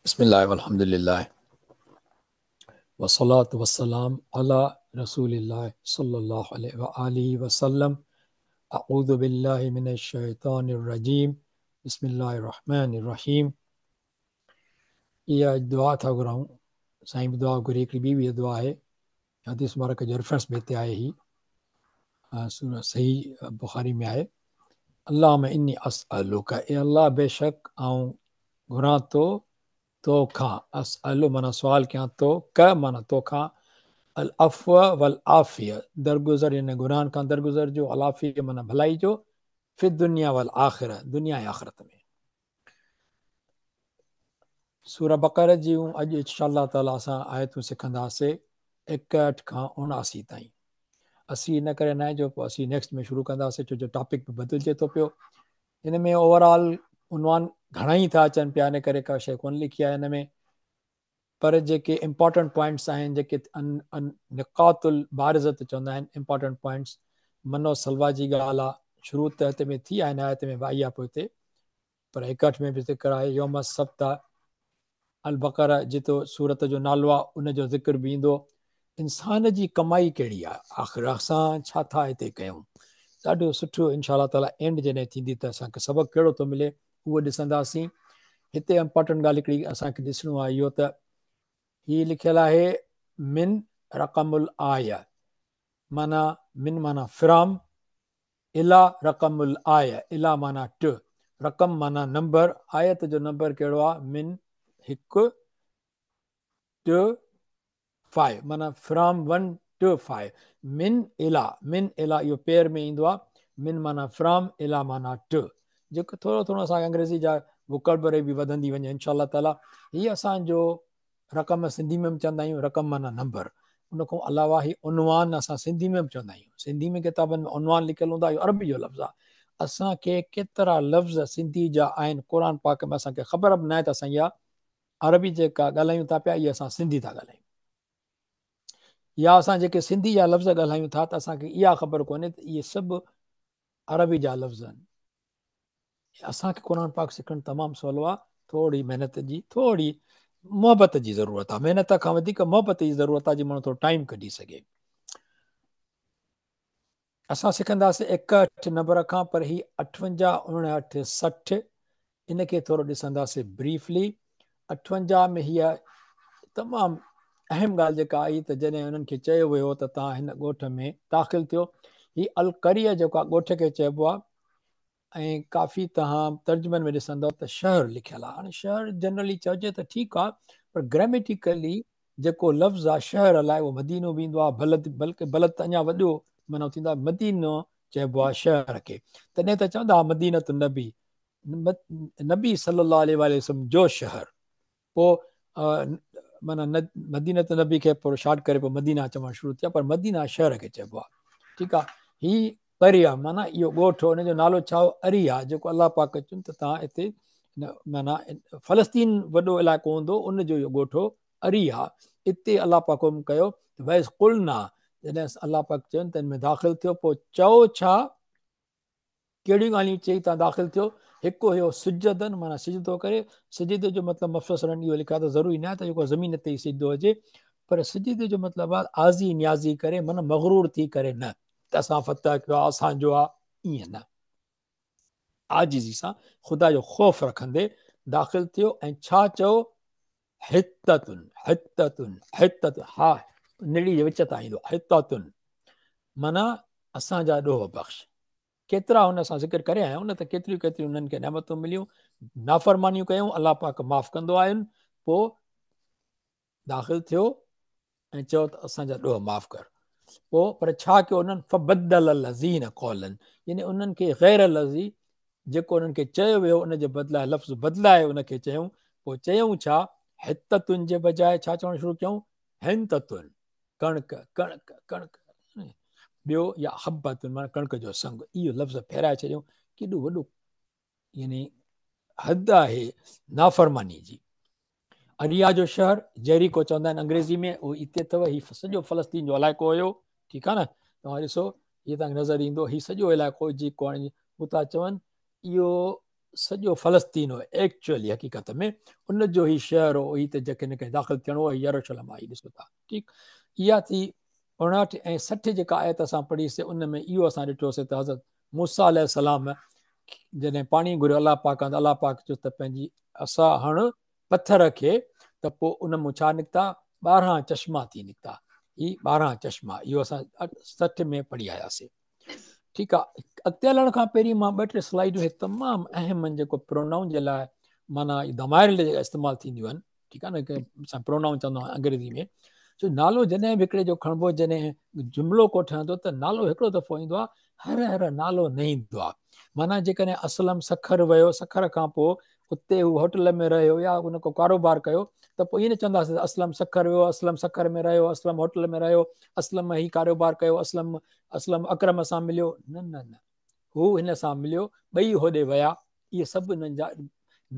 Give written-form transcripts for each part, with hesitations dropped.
बिस्मिल्लाह वल्हम्दुलिल्लाह वस्सलातु वस्सलाम अला रसूलिल्लाह सल्लल्लाहु अलैहि व आलिहि वसल्लम। अऊज़ु बिल्लाहि मिनश शैतानिर रजीम। बिस्मिल्लाहिर रहमानिर रहीम। इहा दुआ था घुराऊं, साईं बि दुआ घुरी, हिकिड़ी ॿी बि दुआ आहे, हदीस मुबारक जो रेफरेंस बि हिते आहे। ही सूरह सही बुखारी में आहे। अल्लाहुम्मा इन्नी असअलुका, ए अल्लाह बेशक आऊं घुरां थो तोखां, असअलु माना सवाल कयां थो, क माना तोखां, अल अफ़्व वल आफ़िया, दरगुज़र यानी गुनाहनि खां दरगुज़र जो, अल आफ़िया माना भलाई जो, फिर दुनिया वल आख़िरा, दुनिया ऐं आख़िरत में। सूरह बकरा जूं अॼु इंशा ताला असां आयतूं सिखंदासीं 61 खां 79 ताईं। 80 इन करे न आहे जो पोइ 80 नेक्स्ट में शुरू कंदासीं, छो जो टॉपिक बि बदिलजे थो पियो। हिन में ओवरऑल उनवान घणा ई था अचनि पिया, इन करे का शइ कोन लिखी आहे हिन में, पर जेके इम्पोर्टेंट पॉइंट्स आहिनि, जेके निकातुल बारिज़त चवंदा आहिनि, इम्पोर्टेंट पॉइंट्स, मनो सलवा जी ॻाल्हि आहे, शुरू त हिते में थी आहे, हिन आयत में बि आई आहे पोइ हिते, पर 61 में बि ज़िक्र आहे। यौम सब्त अल बकरा जितो सूरत जो नालो आहे उनजो ज़िक्र बि ईंदो। इंसान जी कमाई कहिड़ी आहे, आख़िर असां छा था हिते कयूं। ॾाढो सुठो इंशा ताला एंड जॾहिं थींदी त असांखे सबक़ु कहिड़ो थो मिले उहो ॾिसंदासीं। हिते इम्पोर्टेंट ॻाल्हि हिकिड़ी असांखे ॾिसणो आहे इहो त हीअ लिखियलु आहे मिन रक़मुल आया, माना मिन माना फ्रॉम, इला रक़मुल आया, इला माना टु, रक़म माना नंबर, आयत जो नंबर कहिड़ो आहे, मिन 1 2 5, माना फ्रॉम 1 2 5, मिन इला, मिन इला इहो पेयर में ईंदो आहे, मिन माना फ्रॉम, इला माना टु। जेको थोरो थोरो असांखे अंग्रेज़ी जा वोकेबुलरी बि वधंदी वञे इंशा ताला। हीअ असांजो रक़म सिंधी में बि चवंदा आहियूं, रक़म माना नंबर। उनखां अलावा ही उनवान असां सिंधी में बि चवंदा आहियूं, सिंधी में किताबनि में उनवान लिखियलु हूंदो आहे, इहो अरबी जो लफ़्ज़ आहे। असांखे केतिरा लफ़्ज़ सिंधी जा आहिनि क़ुर पाक में, असांखे ख़बर बि न आहे त असां इहा अरबी जेका ॻाल्हायूं था पिया, इहा असां सिंधी था ॻाल्हायूं, या असां जेके सिंधी जा लफ़्ज़ ॻाल्हायूं था त असांखे इहा ख़बर कोन्हे त इहे सभु अरबी जा लफ़्ज़ आहिनि। असांखे क़ुर पाक सिखणु तमामु सवलो आहे, थोरी महिनत जी, थोरी मोहबत जी ज़रूरत आहे, महिनत खां वधीक मोहबत जी ज़रूरत आहे, जीअं माण्हू थोरो टाइम कढी सघे। असां सिखंदासीं 61 नंबर खां, पर हीअ 58 59 60 इनखे थोरो ॾिसंदासीं ब्रीफली। 58 में हीअ तमामु अहम ॻाल्हि जेका आई त जॾहिं उन्हनि खे चयो वियो त तव्हां हिन ॻोठ में दाख़िल थियो, हीअ अलकरिया जेको आहे ॻोठ खे चइबो आहे, ऐं काफ़ी तव्हां तर्जुमनि में ॾिसंदव त शहर लिखियलु आहे। हाणे शहर जनरली चइजे त ठीकु आहे, पर ग्रामेटिकली जेको लफ़्ज़ आहे शहर लाइ उहो मदीनो बि ईंदो आहे, बलद, बल्कि बलद त अञा वॾो माना थींदो आहे, मदीनो चइबो आहे शहर खे। तॾहिं त चवंदा हुआ मदीनत नबी, नबी सल्लल्लाहु अलैहि वसल्लम जो शहर। पोइ माना मदीनत नबी खे पोइ शॉर्ट करे पोइ मदीना चवणु शुरू थिया, पर मदीना शहर खे चइबो आहे, ठीकु आहे। हीअ करिया माना इहो ॻोठु हो, हुनजो नालो छा हो, अरिया, जेको अलाह पाक चयूं त तव्हां हिते माना फ़लस्तीन वॾो इलाइक़ो हूंदो, उनजो इहो ॻोठु हो अरिया। हिते अलाह पाक हुकुम कयो वैस कुलना, जॾहिं अलाह पाक चयो त हिन में दाख़िल थियो, पोइ चओ छा, कहिड़ियूं ॻाल्हियूं चई तव्हां दाख़िल थियो। हिकु हुयो सुजदन माना सिजदो करे, सिजदे जो मतिलबु मुफ़सरनि इहो लिखियो आहे त ज़रूरी न आहे त जेको ज़मीन ते ई सिजदो हुजे, पर सिजदे जो मतिलबु आहे आज़ी नियाज़ी करे, माना मग़रूर थी करे न त असां फतह कयो आहे, असांजो आहे, ईअं न, आजिज़ी सां ख़ुदा जो ख़ौफ़ रखंदे दाख़िल थियो। ऐं छा चओ, हित्ततुन हित्ततुन हित्ततुन, हा निड़ी जे विच तां ईंदो हित्ततुन, माना असांजा ॾोह बख़्श। केतिरा हुन सां ज़िक्र करे आया आहियूं न, त केतिरियूं केतिरियूं उन्हनि खे नेमतूं मिलियूं, नाफ़रमानियूं कयूं, अलाह पाक माफ़ कंदो आहे। पोइ दाख़िल थियो ऐं चयो त असांजा ॾोह माफ़ कर। पोइ पर छा कयो उन्हनि, फबदल लज़ीन क़ौलन, यानी उन्हनि खे ग़ैर लज़ी जेको उन्हनि खे चयो वियो उनजे बदिलाए लफ़्ज़ बदिलाए उनखे चयूं। पोइ चयूं छा, हिततुन जे बजाए छा चवणु शुरू कयूं, हिंततुन, कणिक कणिक कणिक, ॿियो या हबतुन माना कणिक जो संग, इहो लफ़्ज़ फेराए छॾियऊं। केॾो वॾो यानी हद आहे नाफ़रमानी जी। अरिया जो शहर जेरिको चवंदा आहिनि अंग्रेज़ी में, उहो हिते अथव, हीउ सॼो फ़लस्तीन जो इलाइक़ो हुयो, ठीकु आहे न। तव्हां ॾिसो हीअ तव्हांखे नज़र ईंदो, हीउ सॼो इलाइक़ो जेको हाणे हू था चवनि इहो سڄو فلسطين هو ايڪچوئلي حقيقت ۾ ان جو هي شهر هو، هي ته جيڪي هن کي داخل ٿيڻو هو يروشلم آهي، ڏسو ٿا. ٺيڪ اها ٿي 59 ۽ 60 جيڪا آيت اسان پڙهيسي ان ۾ اهو اسان ڏٺوسي ته حضرت موسيٰ عليه السلام جڏهن پاڻي گهريو الله پاڪ کان ته الله پاڪ چيس ته پنهنجي عصا هڻ پٿر کي ته پوء ان مون ڇا نڪتا 12 چشما ٿي نڪتا. هي 12 چشما اهو اسان 60 ۾ پڙهي آياسي. ٺيڪ آ، اڳتي هلڻ کان پهرين مان ٻه ٽي سلائيڊون هي تمام اهم آهن جيڪو پرونائون جي لاء معنيٰ ضمائر لاء جيڪا استعمال ٿينديون آهن. ٺيڪ آ نه، اسان پرونائون چوندا آهيون انگريزي ۾. سو نالو جڏهن به هڪڙي جو کڻبو، جڏهن جملو ڪو ٺهندو ته نالو هڪڙو دفعو ايندو آ، هر هر نالو نه ايندو آ. معنيٰ جيڪڏهن اسلم سکر ويو، سکر کان پوء اتي هو هوٽل ۾ رهيو يا ان ڪو ڪاروبار ڪيو ته پوء ائين نه چونداسين ته اسلم سکر ويو، اسلم سکر ۾ رهيو، اسلم هوٽل ۾ رهيو، اسلم هي ڪاروبار ڪيو، اسلم اسلم اڪرم سان مليو. نه نه نه، هو هن سان مليو، ٻئي هوڏي ويا. اهي سڀ انهن جا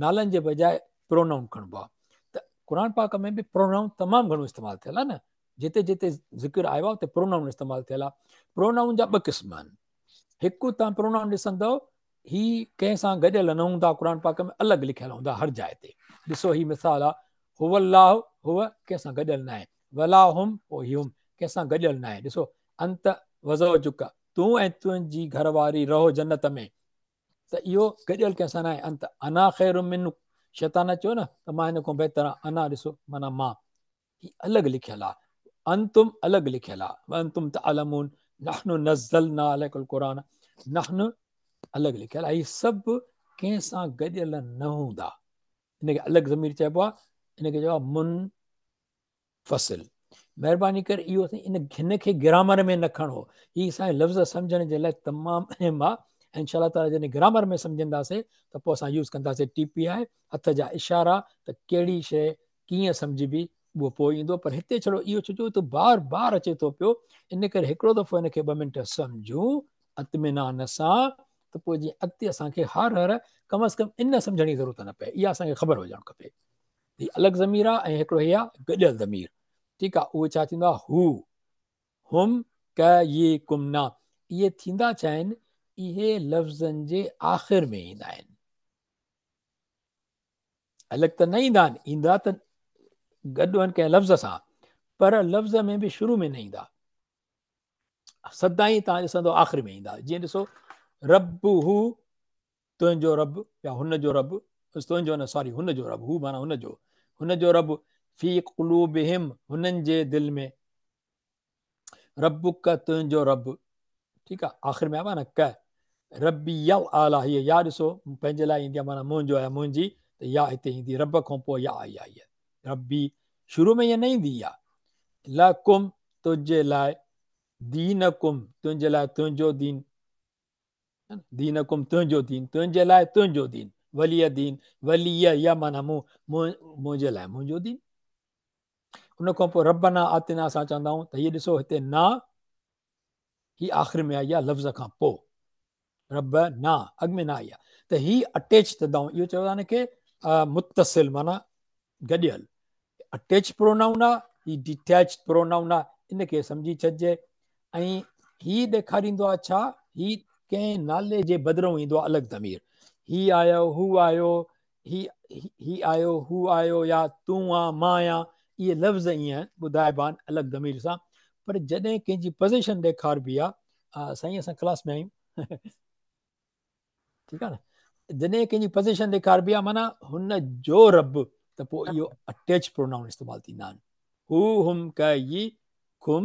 نالن جي بجاء پرونائون کڻبو آهي. ته قرآن پاڪ ۾ به پرونائون تمام گهڻو استعمال ٿيل آهي نه، جتي جتي ذڪر آيو آهي اتي پرونائون استعمال ٿيل آهي. پرونائون جا ٻه قسم آهن. هڪ توهان پرونائون ڏسندؤ هي ڪنهن سان گڏيل نه هوندا، قرآن پاڪ ۾ الڳ لکيل هوندا هر جاء تي. ڏسو هي مثال آهي، هو الله، هو ڪنهن سان گڏيل ناهي، ولا هم، پوء هي هم ڪنهن سان گڏيل ناهي. ڏسو انت وزوجک، تون ۽ تنهنجي گهر واري رهو جنت ۾، ته اهو گڏيل ڪنهن سان ناهي. انت انا خير منه، شيطان چيو نه ته مان هن کان بهتر آهيان، انا ڏسو معنيٰ مان، هي الڳ لکيل آهي. انتم الڳ لکيل آهي، وانتم تعلمون، نحن نزلنا عليك القرآن، نحن الڳ لکيل آهي. هي سڀ ڪنهن سان گڏيل نه هوندا، ان کي الڳ ضمير چئبو آهي، ان کي چئبو آهي منفصل. مهرباني ڪري اهو ان هن کي گرامر ۾ نه کڻو، هي اسان جي لفظ سمجهڻ جي لاء تمام اهم آهي. ۽ انشاء الله تعاليٰ جڏهن گرامر ۾ سمجهنداسين ته پوء اسان يوز ڪنداسين ٽي پي آء، هٿ جا اشارا، ته ڪهڙي شيء ڪيئن سمجهبي اهو پوء ايندو. پر هتي ڇڙو اهو ڇو جو بار بار اچي ٿو پيو، ان ڪري هڪڙو دفعو هن کي 2 منٽ سمجهون اطمينان سان ته پوء جيئن اڳتي اسان کي هر هر ڪم از ڪم ان سمجهڻ جي ضرورت نه پئي، اها اسان کي خبر هجڻ کپي. هي الڳ ضمير آهي ۽ هڪڙو هي آهي گڏيل ضمير. ٺيڪ آهي، اهو ڇا ٿيندو آهي؟ هو، هم، ڪ، ي، ڪم، نا. اهي ٿيندا ڇا آهن؟ اهي لفظن جي آخر ۾ ايندا آهن، الڳ ته نه ايندا آهن، ايندا ته گڏ آهن ڪنهن لفظ سان، پر لفظ ۾ به شروع ۾ نه ايندا، سدائين توهان ڏسندو آخر ۾ ايندا. جيئن ڏسو رب هو، تنهنجو رب يا هن جو رب، تنهنجو نه سوري هن جو رب، هو معنيٰ هن جو، هن جو رب، في قلوبهم هنن جي دل ۾، ربک تنهنجو رب. ٺيڪ آ، آخر ۾ آيو آ نه ڪ، ربي الاعليٰ، هي يا ڏسو پنهنجي لاء ايندي آ معنيٰ منهنجو يا منهنجي، ته يا هتي ايندي رب کان پوء يا آئي آئي ربي، شروع ۾ ائين نه ايندي يا. لڪم تنهنجي لاء، دينڪم تنهنجي لاء تنهنجو دين، دينڪم تنهنجو دين، تنهنجي لاء تنهنجو دين، ولي دين، ولي يا معنيٰ مون، منهنجي لاء منهنجو دين. ان کان پوء ربنا آتنا اسان چوندا آهيون ته هي ڏسو هتي نا هي آخر ۾ آئي آهي لفظ کان پوء، رب نا اڳ ۾ نه آئي آهي، ته هي اٽيچ ٿيندا آهيون. اهو چوندا آهن کي متصل معنيٰ گڏيل، اٽيچ پرونائون آهي، هي ڊيٽيچ پرونائون آهي، ان کي سمجهي ڇڏجي. ۽ هي ڏيکاريندو آهي ڇا؟ هي ڪنهن نالي جي بدران ايندو آهي الڳ ضمير. هي آيو، هو آيو، هي آيو، هو آيو، يا تون آ، مان آهيان، اهي لفظ ائين ٻڌائبا آهن الڳ ضمير سان. پر جڏهن ڪنهن جي پوزيشن ڏيکاربي آهي، سائين اسان ڪلاس ۾ آهيون، ٺيڪ آهي نه، جڏهن ڪنهن جي پوزيشن ڏيکاربي آهي معنيٰ هن جو رب، ته پوء اهو اٽيچ پرونائون استعمال ٿيندا آهن، هو، هم، ڪ، يي، ڪم،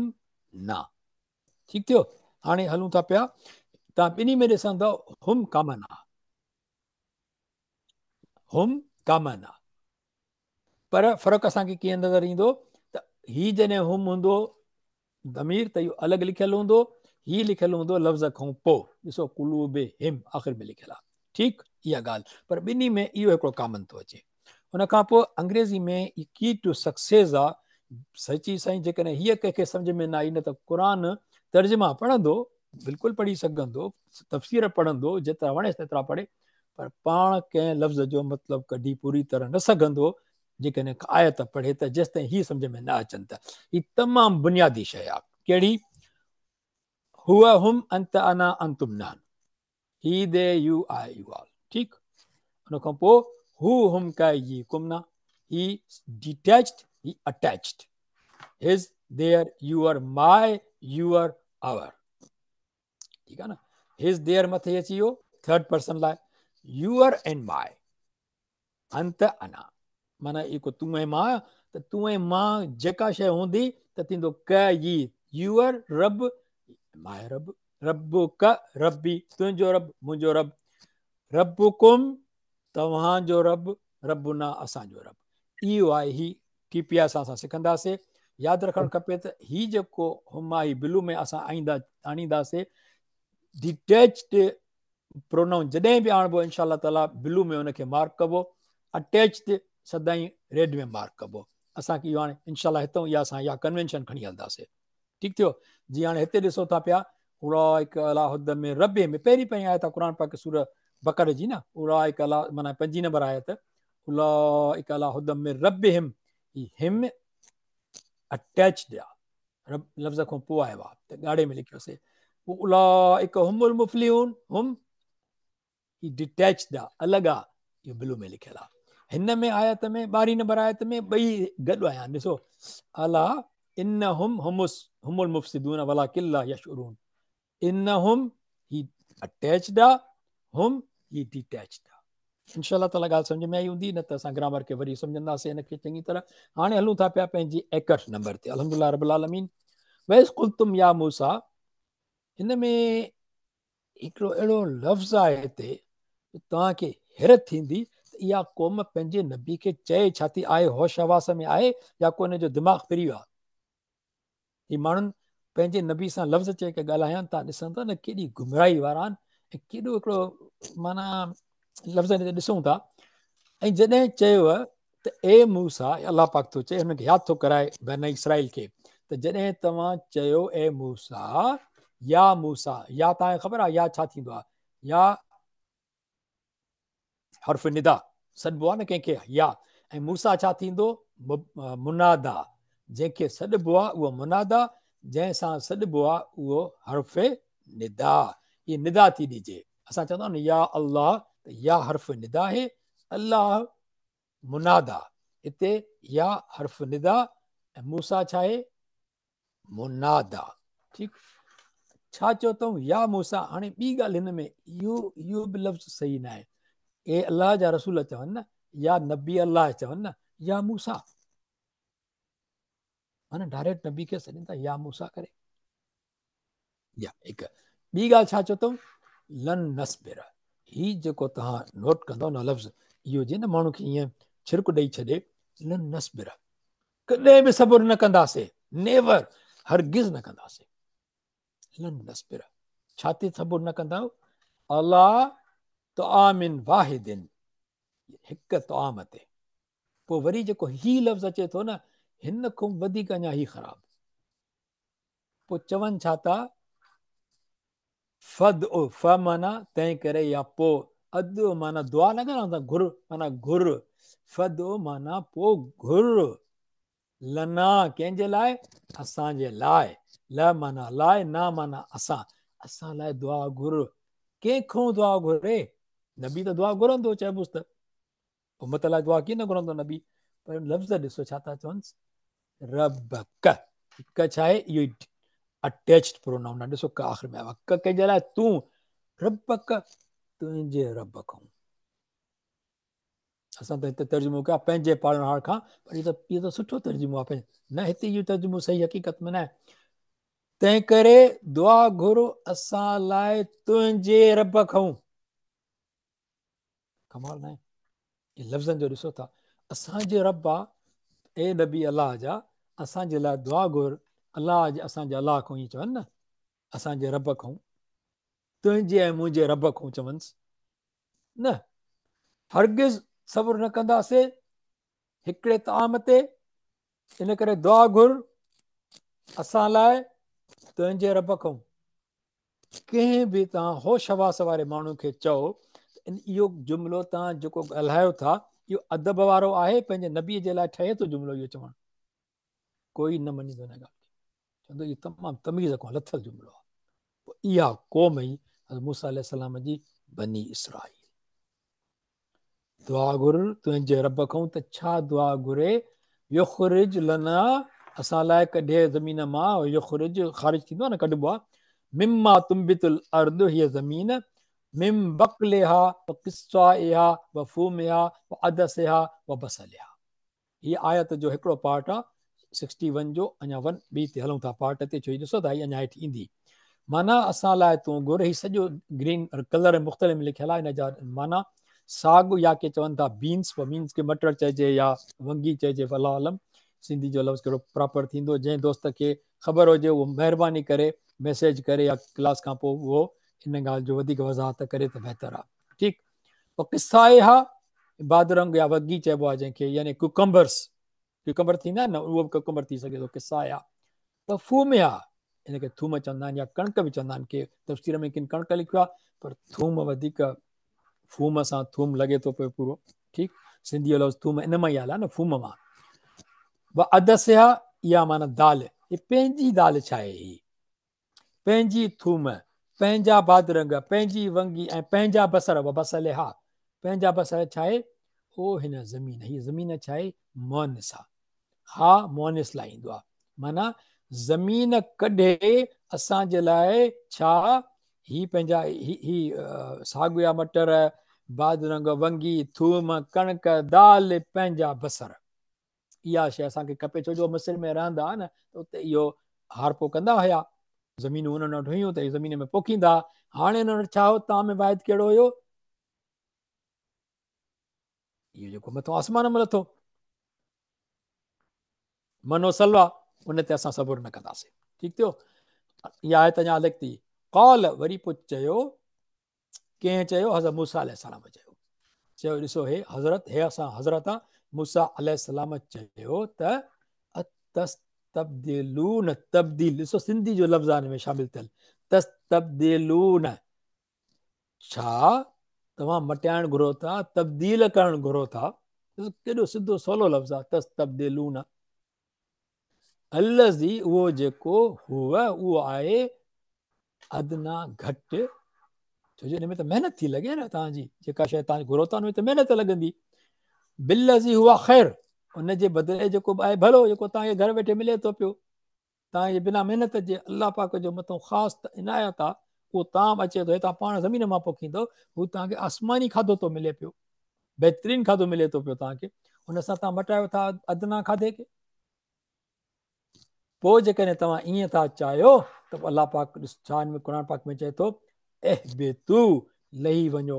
نا. ٺيڪ ٿيو. هاڻي هلون ٿا پيا، توهان ٻنهي ۾ ڏسندؤ هم ڪامن آهي، هم ڪامن آ، پر فرق اسان کي ڪيئن نظر ايندو ته هي جڏهن هم هوندو ضمير ته اهو الڳ لکيل هوندو، هي لکيل هوندو لفظ کان پوء. ڏسو قلوبهم آخر ۾ لکيل آ. ٺيڪ اها ڳالهه، پر ٻنهي ۾ اهو هڪڙو ڪامن ٿو اچي. ان کان پوء انگريزي ۾ ڪي ٽو سڪسيس آ. سچي سائين جيڪڏهن هيء ڪنهن کي سمجهه ۾ نه آئي نه ته قرآن ترجما پڙهندو، بلڪل پڙهي سگهندو، تفسير پڙهندو، جيترا وڻيس تيترا پڙهي، پر پاڻ ڪنهن لفظ جو مطلب ڪڍي پوري طرح نه سگهندو جيڪڏهن هڪ آيت پڙهي ته، جيستائين هي سمجهه ۾ نه اچن ته هي تمام بنيادي شيء آ. ڪهڙي؟ هو، هم، انت، انا، انتم، نحن، هي، the, you, I, you all. ٺيڪ. ان کان پوء هو هم ڪ يي ڪم نا، هي ڊيٽيچڊ هي attached, his their your my your our. ٺيڪ آ نه، his there مٿي اچي ويو ٿرڊ پرسن لاء، your and ماء، انت انا، معنيٰ ايڪو تون ۽ مان، ته تون ۽ مان جيڪا شيء هوندي ته ٿيندو ڪ يي، your رب ماء رب، رب ڪ ربي تنهنجو رب منهنجو رب، ربڪم توهان جو رب، ربنا اسان جو رب. اهو آهي هي ٽي پي آء سان اسان سکنداسي. ياد رکڻ کپي ته هي جيڪو هم آهي بلو ۾ اسان آئيندا آڻينداسي ڊيٽيچڊ پرونائون جڏهن به آڻبو انشاء الله تعالي بلو ۾ ان کي مارڪ ڪبو، اٽيچڊ سدائين ريڊ ۾ مارڪ ڪبو. اسان کي اهو هاڻي انشاء الله هتون اها اسان اها ڪنوينشن کڻي هلنداسي. ٺيڪ ٿيو جي. هاڻي هتي ڏسو ٿا پيا اولئک علي هدي من ربهم، پهرين پهرين آيت آهي قرآن پاڪ سوره بقره جي نه، اولئک علي معنيٰ پنجين نمبر آيت، اولئک علي هدي من ربهم، هي هم اٽيچڊ آ، رب لفظ کان پوء آيو آ ته ڳاڙهي ۾ لکيوسي. پوء اولئک هم المفلحون، هم هي ڊيٽيچڊ آ، الڳ آ، اهو بلو ۾ لکيل آ. هن ۾ آيت ۾ 12 نمبر آيت ۾ ٻئي گڏ آيا آهن. ڏسو الا انهم هم المفسدون ولڪن لا يشعرون، انهم هي اٽيچڊ آ، هم هي ڊيٽيچڊ آ. انشاء الله تعالي ڳالهه سمجھ ۾ آئي هوندي، نه ته اسان گرامر کي وري سمجھنداسين هن کي چڱي طرح. هاڻي هلون ٿا پيا پنهنجي 61 نمبر تي. الحمدلله رب العالمين. واذ قلتم يا موسيٰ، هن ۾ هڪڙو اهڙو لفظ آهي هتي جو توهان کي حيرت ٿيندي ته اها قوم پنهنجي نبي کي چئي ڇا ٿي؟ آهي هوش حواس ۾ آهي يا ڪو هن جو دماغ ڦري ويو آهي؟ هي ماڻهن پنهنجي نبي سان لفظ چئي ڪري ڳالهايان ٿا، ڏسن ٿا نه ڪيڏي گمراهي وارا آهن ۽ ڪيڏو هڪڙو معنيٰ لفظ هتي ڏسون ٿا. ۽ جڏهن چيو ته اي موسيٰ، الله پاڪ ٿو چئي هن کي ياد ٿو ڪرائي بني اسرائيل کي ته جڏهن توهان چيو اي موسيٰ، يا موسيٰ، يا توهان کي خبر آهي يا ڇا ٿيندو آهي، يا حرف ندا سڏبو آهي نه ڪنهن کي يا، ۽ موسيٰ ڇا ٿيندو منادا، جنهن کي سڏبو آهي اهو منادا، جنهن سان سڏبو آهي اهو حرف ندا، هي ندا ٿي ڏجي. اسان چوندا آهيون نه يا الله، ته يا حرف ندا آهي، الله منادا، هتي يا حرف ندا ۽ موسيٰ ڇا آهي منادا. ٺيڪ، ڇا چيو اٿئون يا موسيٰ. هاڻي ٻي ڳالهه هن ۾ اهو به لفظ صحيح نه آهي. اي الله جا رسول چون نه، يا نبي الله چون نه، يا موسيٰ، معنيٰ ڊائريڪٽ نبي کي سڏين ٿا يا موسيٰ ڪري. يا هڪ ٻي ڳالهه ڇا چيو اٿئون لن نصبر، هي جيڪو توهان نوٽ ڪندو نه لفظ اهو جي نه ماڻهو کي ائين ڇرڪ ڏئي ڇڏي، لن نصبر، ڪڏهن به صبر نه ڪنداسي، نيور، هرگز نه ڪنداسي. لن نصبر، ڇا تي صبر نه ڪندؤ؟ علي طعام واحد، هڪ طعام تي. پوء وري جيڪو هي لفظ اچي ٿو نه، هن کان وڌيڪ اڃا هي خراب. پوء چون ڇا ٿا؟ فادع، ف معنيٰ تنهن ڪري يا پوء، ادع معنيٰ دعا نه ڪرڻ ٿا، گهر معنيٰ گهر، فادع معنيٰ پوء گهر، لنا ڪنهن جي لاء؟ اسان جي لاء، ل معنيٰ لاء، نا معنيٰ اسان، اسان لاء دعا گهر. ڪنهن کان دعا گهري؟ نبي ته دعا گهرندو چئبوس ته امت لاء دعا ڪيئن نه گهرندو نبي، پر لفظ ڏسو ڇا ٿا چونس، ربک، ڪ ڇا آهي؟ اهو اٽيچڊ پرونائون آهي، ڏسو ڪ آخر ۾ آيو آهي، ڪ ڪنهن جي لاء؟ تون، ربک تنهنجي رب کان. اسان ته هتي ترجمو ڪيو پنهنجي پالڻهار کان، پر اهو ته سٺو ترجمو آهي نه، هتي اهو ترجمو صحيح حقيقت ۾ نه آهي. تنهن ڪري دعا گهر اسان لاء تنهنجي رب کان. ڪمال نه آهي لفظن جو؟ ڏسو ٿا اسان جي رب آ، اي نبي الله جا اسان جي لاء دعا گهر الله جي، اسان جي الله کان ائين چون نه، اسان جي رب کان، تنهنجي ۽ منهنجي رب کان چونس نه، هرگز صبر نه ڪنداسي هڪڙي طعام تي، ان ڪري دعا گهر اسان لاء تنهنجي رب کان. ڪنهن به توهان هوش حواس واري ماڻهو کي چئو ته اهو جملو توهان جيڪو ڳالهايو ٿا اهو ادب وارو آهي، پنهنجي نبي جي لاء ٺهي ٿو جملو اهو چوڻ؟ ڪوئي نه مڃيندو ان ڳالهه کي، چوندو اهو تمام تميز کان لٿل جملو آهي. پوء اها قوم ئي حضرت موسيٰ عليه السلام جي بني اسرائيل. دعا گهر تنهنجي رب کان ته ڇا دعا گهري، يخرج لنا اسان لاء ڪڍي زمين مان، يخرج خارج ٿيندو آهي نه ڪڍبو آهي، مما تنبت الارض هيء زمين، من بقلها وقثائها وفومها وعدسها وبصلها. هي آيت جو هڪڙو پارٽ آ سڪسٽي ون جو اڃا ون ٻي تي هلون ٿا پارٽ تي ڇو هي ڏسو ٿا هي اڃا هيٺ ايندي معنيٰ اسان لاء تون گهر هي سڄو گرين ڪلر مختلف ۾ لکيل آ ان جا معنيٰ ساڳ يا ڪي چون ٿا بينس پوء بينس کي مٽر چئجي يا ونگي چئجي الله اعلم سنڌي جو لفظ ڪهڙو پراپر ٿيندو جنهن دوست کي خبر هجي اهو مهرباني ڪري ميسيج ڪري يا ڪلاس کان پوء اهو ان ڳالهه جو وڌيڪ وضاحت ڪري ته بهتر آ ٺيڪ وقثائها بادرنگ يا وڳي چئبو آهي جنهن کي يعني ڪوڪمبرس ڪوڪمبر ٿيندا آهن نه اهو به ڪوڪمبر ٿي سگهي ٿو قثائها وفومها ان کي ٿوم چوندا آهن يا ڪڻڪ به چوندا آهن ڪي تفسير ۾ ڪن ڪڻڪ لکيو آهي پر ٿوم وڌيڪ فوم سان ٿوم لڳي ٿو پيو پورو ٺيڪ سنڌي جو لفظ ٿوم ان مان ئي آيل آهي نه فوم مان وعدسها اها معنيٰ دال هي پنهنجي دال ڇا آهي هي پنهنجي ٿوم، پنهنجا بادرنگ، پنهنجي ونگي ۽ پنهنجا بصر، وبصلها، پنهنجا بصر ڇا آهي؟ او هن زمين، هي زمين ڇا آهي؟ مؤنث آ. ها مؤنث لاء ايندو آ. معنيٰ زمين ڪڍي اسان جي لاء ڇا؟ هي پنهنجا هي هي ساڳ يا مٽر، بادرنگ، ونگي، ٿوم، ڪڻڪ، دال، پنهنجا بصر. اها شيء اسان کي کپي ڇو جو مصر ۾ رهندا هئا نه ته اتي اهو هارپو ڪندا هيا زمينون انهن وٽ هيون ته زمين ۾ پوکيندا هاڻي انهن وٽ ڇا هو طعام واحد ڪهڙو هيو اهو جيڪو مٿو آسمان ۾ لٿو من و سلويٰ ان تي اسان صبر نه ڪنداسين ٺيڪ ٿيو اها آيت اڃا الڳ ٿي قال وري پوء چيو ڪنهن چيو؟ حضرت موسيٰ عليه السلام چيو. چيو ڏسو هي حضرت هي اسان حضرت موسيٰ عليه السلام چيو ته اتستبدلون تبديل ڏسو سنڌي جو لفظ آهي ۾ شامل ٿيل تستبدلون ڇا توهان مٽائڻ گهرو ٿا تبديل ڪرڻ گهرو ٿا ڪيڏو سڌو سولو لفظ آهي تستبدلون الذي اهو جيڪو هو اهو آهي ادنيٰ گهٽ ڇو جو ان ۾ ته محنت ٿي لڳي نه توهان جي جيڪا شيء توهان گهرو ٿا ان ۾ ته محنت لڳندي بالذي هو خير ان جي بدلي جيڪو به آهي ڀلو جيڪو توهان کي گهر ويٺي ملي ٿو پيو توهان جي بنا محنت جي الله پاڪ جو مٿو خاص عنايت آ اهو طعام اچي ٿو توهان پاڻ زمين مان پوکيندو هو توهان کي آسماني کاڌو ٿو ملي پيو بهترين کاڌو ملي ٿو پيو توهان کي ان سان توهان مٽايو ٿا ادنيٰ کاڌي کي پوء جيڪڏهن توهان ائين ٿا چاهيو ته پوء الله پاڪ ڏس ڇا هن ۾ قرآن پاڪ ۾ چئي ٿو اهبطوا لهي وڃو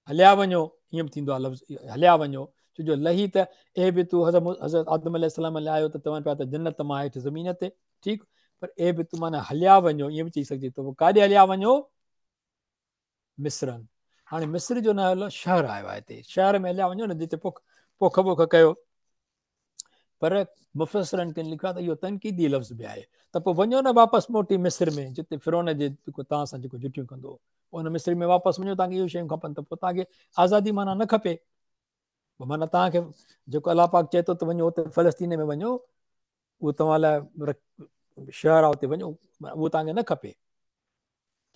هليا وڃو ائين به ٿيندو آهي لفظ هليا وڃو ڇو جو لهي ته اهبطوا حضرت حضرت آدم عليه السلام لاء آيو ته چون پيا ته جنت مان هيٺ زمين تي ٺيڪ پر اهبطوا معنيٰ هليا وڃو ائين به چئي سگهجي ٿو پوء ڪاڏي هليا وڃو مصرن هاڻي مصر جو نالو شهر آيو آهي هتي شهر ۾ هليا وڃو نه جتي پوک پوک بوک ڪيو پر مفسرن ڪن لکيو آهي ته اهو تنقيدي لفظ به آهي ته پوء وڃو نه واپس موٽي مصر ۾ جتي فرعون جي جيڪو توهان سان جيڪو جٺيون ڪندو هو ان مصر ۾ واپس وڃو توهان کي اهي شيون کپن ته پوء توهان کي آزادي معنيٰ نه کپي پوء معنيٰ توهان کي جيڪو الله پاڪ چئي ٿو ته وڃو اتي فلسطين ۾ وڃو اهو توهان لاء شهر آهي اتي وڃو اهو توهان کي نه کپي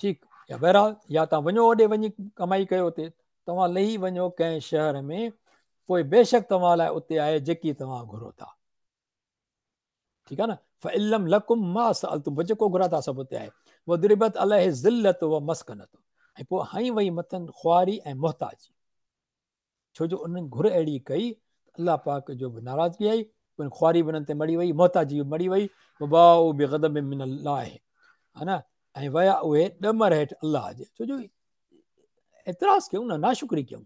ٺيڪ يا بهرحال يا توهان وڃو اوڏي وڃي ڪمائي ڪيو اتي توهان لهي وڃو ڪنهن شهر ۾ پوء بيشڪ توهان لاء اتي آهي جيڪي توهان گهرو ٿا ٺيڪ آهي نه فان لڪم ما سالتم جيڪو گهرا ٿا سڀ اتي آهي وضربت عليهم الذلة والمسڪنة ۽ پوء هنئي وئي مٿن خواري ۽ محتاجي ڇو جو انهن گهر اهڙي ڪئي ته الله پاڪ جو به ناراضگي آئي، پوء خواري به انهن تي مڙهي وئي، محتاجي به مڙهي وئي، وباءوا بغضب من الله ها نه ۽ ويا اهي ڏمر هيٺ الله جي، ڇو جو اعتراض ڪيون نه ناشڪري ڪيون،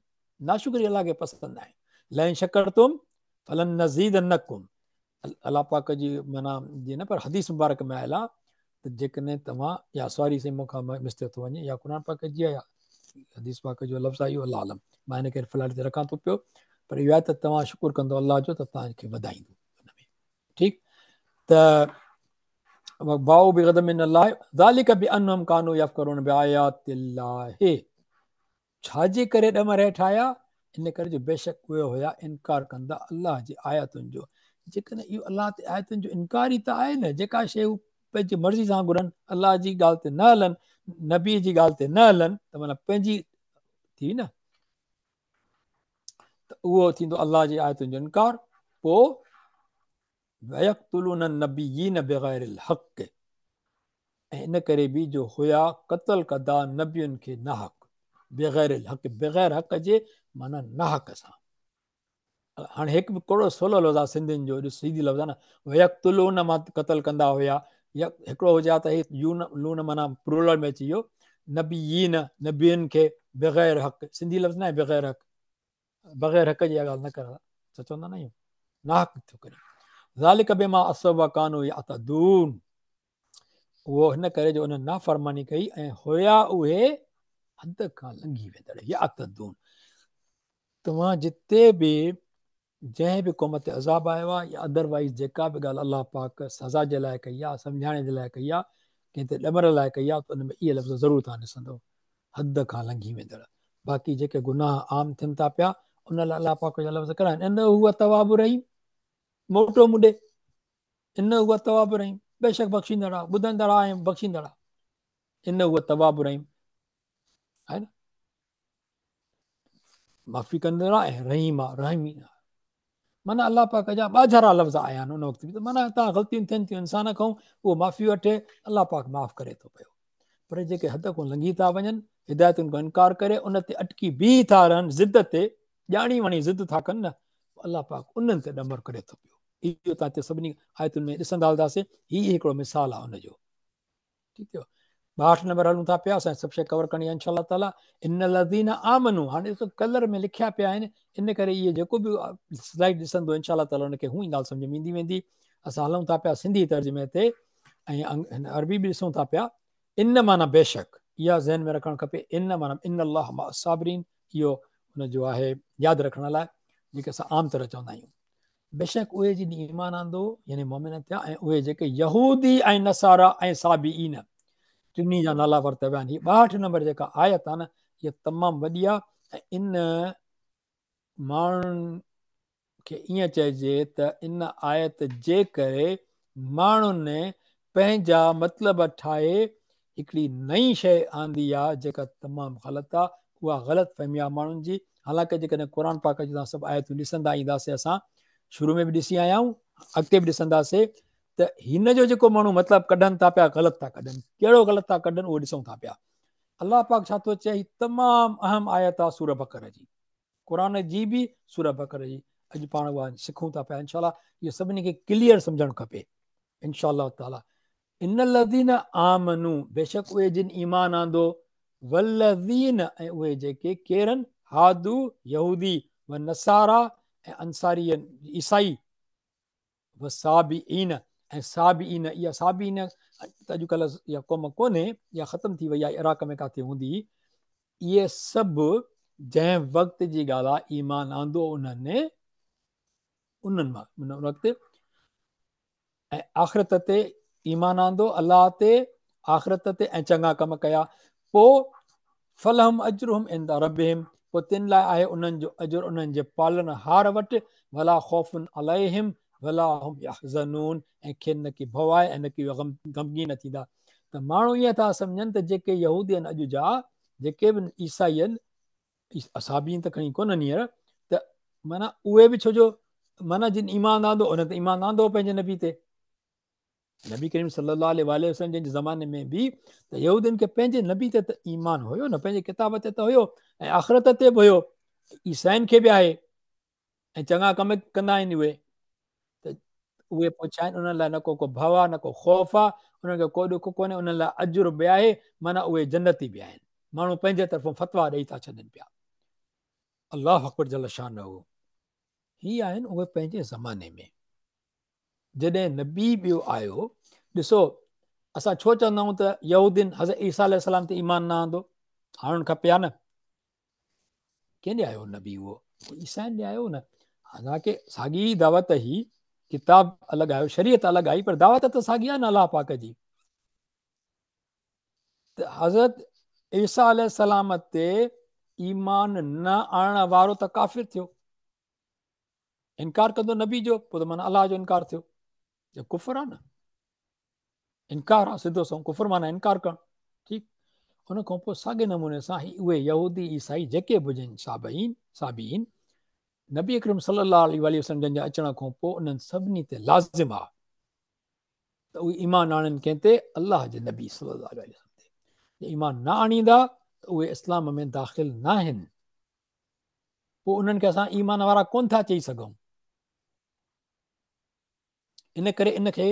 ناشڪري الله کي پسند ناهي، لئن شڪرتم فلنزيدنڪم الله پاڪ جي معنيٰ جي نه پر حديث مبارڪ ۾ آيل آ ته جيڪڏهن توهان يا سوري سائين مون کان مسٽيڪ ٿو وڃي يا قرآن پاڪ جي يا حديث پاڪ جو لفظ آيو الله اعلم مان هن کي في الحال رکان ٿو پيو پر اهو آهي ته توهان شڪر ڪندو الله جو ته توهان کي وڌائيندو ان ۾ ٺيڪ ته باءوا بغضب من الله ذلك بانهم كانوا يڪفرون بآيات الله ڇا جي ڪري ڏمر هيٺ آيا؟ ان ڪري جو بيشڪ اهي هيا انڪار ڪندا الله جي آيتن جو. جيڪڏهن اهو الله تي آيتن جو انڪار ئي ته آهي نه، جيڪا شيء هو پنهنجي مرضي سان گهرن، الله جي ڳالهه تي نه هلن، نبي جي ڳالهه تي نه هلن ته معنيٰ پنهنجي ٿي نه. ته اهو ٿيندو الله جي آيتن جو انڪار. پوء ويقتلون النبيين بغير الحق، ۽ ان ڪري به جو هيا قتل ڪندا نبين کي ناحق، بغير الحق، بغير حق جي معنيٰ ناحق سان. هاڻي هڪ به ڪهڙو سولو لفظ آهي سنڌين جو، ڏس سيڌي لفظ آهي نه، ويقتلون مان قتل ڪندا هيا، يا هڪڙو هجي ها ته هي يون لون معنيٰ پلورل ۾ اچي ويو، نبيين نبين کي بغير حق، سنڌي لفظ نه آهي بغير حق، بغير حق جي ڳالهه نه ڪر، ڇا چوندا نه آهيون، ناحق ٿو ڪري. ذالڪ بما عصوا وڪانوا يعتدون، اهو هن ڪري جو انهن نافرماني ڪئي ۽ هيا اهي حد کان لنگهي ويندڙ. يعتدون، توهان جتي به جنهن به قوم تي عذاب آيو آهي يا ادروائز جيڪا به ڳالهه الله پاڪ سزا جي لاء ڪئي آهي، سمجهائڻ جي لاء ڪئي آهي، ڪنهن تي ڏمر لاء ڪئي آهي، ته ان ۾ اهي لفظ ضرور توهان ڏسندؤ، حد کان لنگهي ويندڙ. باقي جيڪي گناهه عام ٿين ٿا پيا ان لاء الله پاڪ جا لفظ ڪهڙا آهن؟ انه هو التواب الرحيم، موٽو مون ڏي، انه هو التواب الرحيم، بيشڪ بخشيندڙ آهي، ٻڌندڙ آهي ۽ بخشيندڙ آهي، انه هو التواب الرحيم آهي نه، معافي ڪندڙ آهي ۽ رحيم آهي، رحيم معنيٰ الله پاڪ جا ٻاجهارا لفظ آيا آهن ان وقت به، ته معنيٰ تان غلطيون ٿين ٿيون انسان کان، اهو معافي وٺي الله پاڪ معاف ڪري ٿو پيو، پر جيڪي حد کان لنگهي ٿا وڃن، هدايتن کان انڪار ڪري ان تي اٽڪي بيهي ٿا رهن، ضد تي ڄاڻي واڻي ضد ٿا ڪن نه، الله پاڪ انهن تي ڏمر ڪري ٿو پيو. اهو تان هتي سڀني آيتن ۾ ڏسندا هلنداسين، هي هڪڙو مثال آهي ان جو. ٺيڪ ٿيو، 62 نمبر هلون ٿا پيا، اسان سڀ شيء ڪور ڪرڻي آهي انشاء الله تعالي. ان الذين آمنوا، هاڻي ڏسو ڪلر ۾ لکيا پيا آهن، ان ڪري اهي جيڪو به سلائيڊ ڏسندو انشاء الله تعالي ان کي هون ڳالهه سمجھ ۾ ايندي ويندي. اسان هلون ٿا پيا سنڌي ترجمي تي ۽ عربي به ڏسون ٿا پيا. ان معنيٰ بيشڪ، اها ذهن ۾ رکڻ کپي، ان معنيٰ ان الله مع الصابرين، اهو ان جو آهي ياد رکڻ لاء جيڪي اسان عام طرح چوندا آهيون. بيشڪ اهي جن ايمان آندو يعني مؤمن ٿيا ۽ اهي جيڪي يهودي ۽ نصارا ۽ صابئين، ٽنهي جا نالا ورتا ويا آهن. هي 62 نمبر جيڪا آيت آهي نه هي تمام وڏي آهي ۽ ان ماڻهن کي ائين چئجي ته ان آيت جي ڪري ماڻهن پنهنجا مطلب ٺاهي هڪڙي نئين شيء آندي آ جيڪا تمام غلط آ، اها غلط فهمي آ ماڻهن جي، حالانڪه جيڪڏهن قرآن پاڪ جون توهان سڀ آيتون ڏسندا اينداسي اسان شروع ۾ به ڏسي آيا آهيون اڳتي به ڏسنداسي ته هن جو جيڪو ماڻهو مطلب ڪڍن ٿا پيا غلط ٿا ڪڍن، ڪهڙو غلط ٿا ڪڍن اهو ڏسون ٿا پيا. الله پاڪ ڇا ٿو چئي، هي تمام اهم آيت آ سوره بقره جي، قرآن جي به سوره بقره جي، اڄ پاڻ اها سکون ٿا پيا انشاء الله، اهو سڀني کي ڪليئر سمجهڻ کپي انشاء الله تعالي. ان الذين آمنوا، بيشڪ اهي جن ايمان آندو، والذين ۽ اهي جيڪي ڪيرن، هادو يهودي، والنصارا ۽ انصاري عيسائي، والصابئين ۽ صابئين، اها صابئين ته اڄڪلهه اها قوم ڪونهي، اها ختم ٿي وئي آهي، عراق ۾ ڪاٿي هوندي، اهي سڀ جنهن وقت جي ڳالهه آهي ايمان آندو انهن، انهن مان ان وقت ۽ آخرت تي ايمان آندو، الله تي، آخرت تي ۽ چڱا ڪم ڪيا، پوء فلهم اجرهم عند ربهم، پوء تن لاء آهي انهن جو اجر انهن جي پالڻهار وٽ، ولا خوف عليهم ولا هم يحزنون، ۽ کين نه ڪي ڀؤ آهي ۽ نه ڪي اهي غمگين ٿيندا. ته ماڻهو ائين ٿا سمجهن ته جيڪي يهودي آهن اڄ جا، جيڪي به عيسائي آهن، اصحابين ته کڻي ڪونهن هينئر، ته معنيٰ اهي به ڇو جو معنيٰ جن ايمان آندو انهن ته ايمان آندو پنهنجي نبي تي، نبي ڪريم صلي الله عليه واله وسلم جن جي زماني ۾ به ته يهودين کي پنهنجي نبي تي ته ايمان هيو نه، پنهنجي ڪتاب تي ته هيو ۽ آخرت تي به هيو، عيسائين کي به آهي ۽ چڱا ڪم ڪندا آهن اهي، ته اهي پوء ڇا آهن، انهن لاء نه ڪو ڪو ڀؤ آهي نه ڪو خوف آهي، انهن کي ڪو ڏک ڪونهي، انهن لاء اجر به آهي، معنيٰ اهي جنتي به آهن. ماڻهو پنهنجي طرفون فتويٰ ڏئي ٿا ڇڏن پيا. الله اڪبر جل شانه. هي آهن اهي پنهنجي زماني ۾ جڏهن نبي ٻيو آيو. ڏسو اسان ڇو چوندا آهيون ته يهودين حضرت عيسيٰ عليه السلام تي ايمان نه آندو، آڻڻ کپي ها نه، ڪنهن ڏي آيو نبي؟ اهو عيسائين ڏي آيو نه. حالانڪه ساڳي ئي دعوت هئي، ڪتاب الڳ آيو، شريعت الڳ آئي، پر دعوت ته ساڳي آهي نه الله پاڪ جي. ته حضرت عيسيٰ عليه السلام تي ايمان نه آڻڻ وارو ته ڪافر ٿيو، انڪار ڪندو نبي جو، پوء ته معنيٰ الله جو انڪار ٿيو، ڪفر آهي نه، انڪار آ سڌو سنئون ڪفر معنيٰ انڪار ڪرڻ. ٺيڪ ان کان پوء ساڳي نموني سان هي اهي يهودي عيسائي جيڪي به هجن صابئين، صابئين نبي اڪرم صلي الله عليه واٰله وسلم جن جي اچڻ کان پوء انهن سڀني تي لازم آ ته اهي ايمان آڻن ڪنهن تي؟ الله جي نبي صلي الله عليه وسلم تي. جي ايمان نه آڻيندا ته اهي اسلام ۾ داخل ناهن، پوء انهن کي اسان ايمان وارا ڪونه ٿا چئي سگهون. ان ڪري ان کي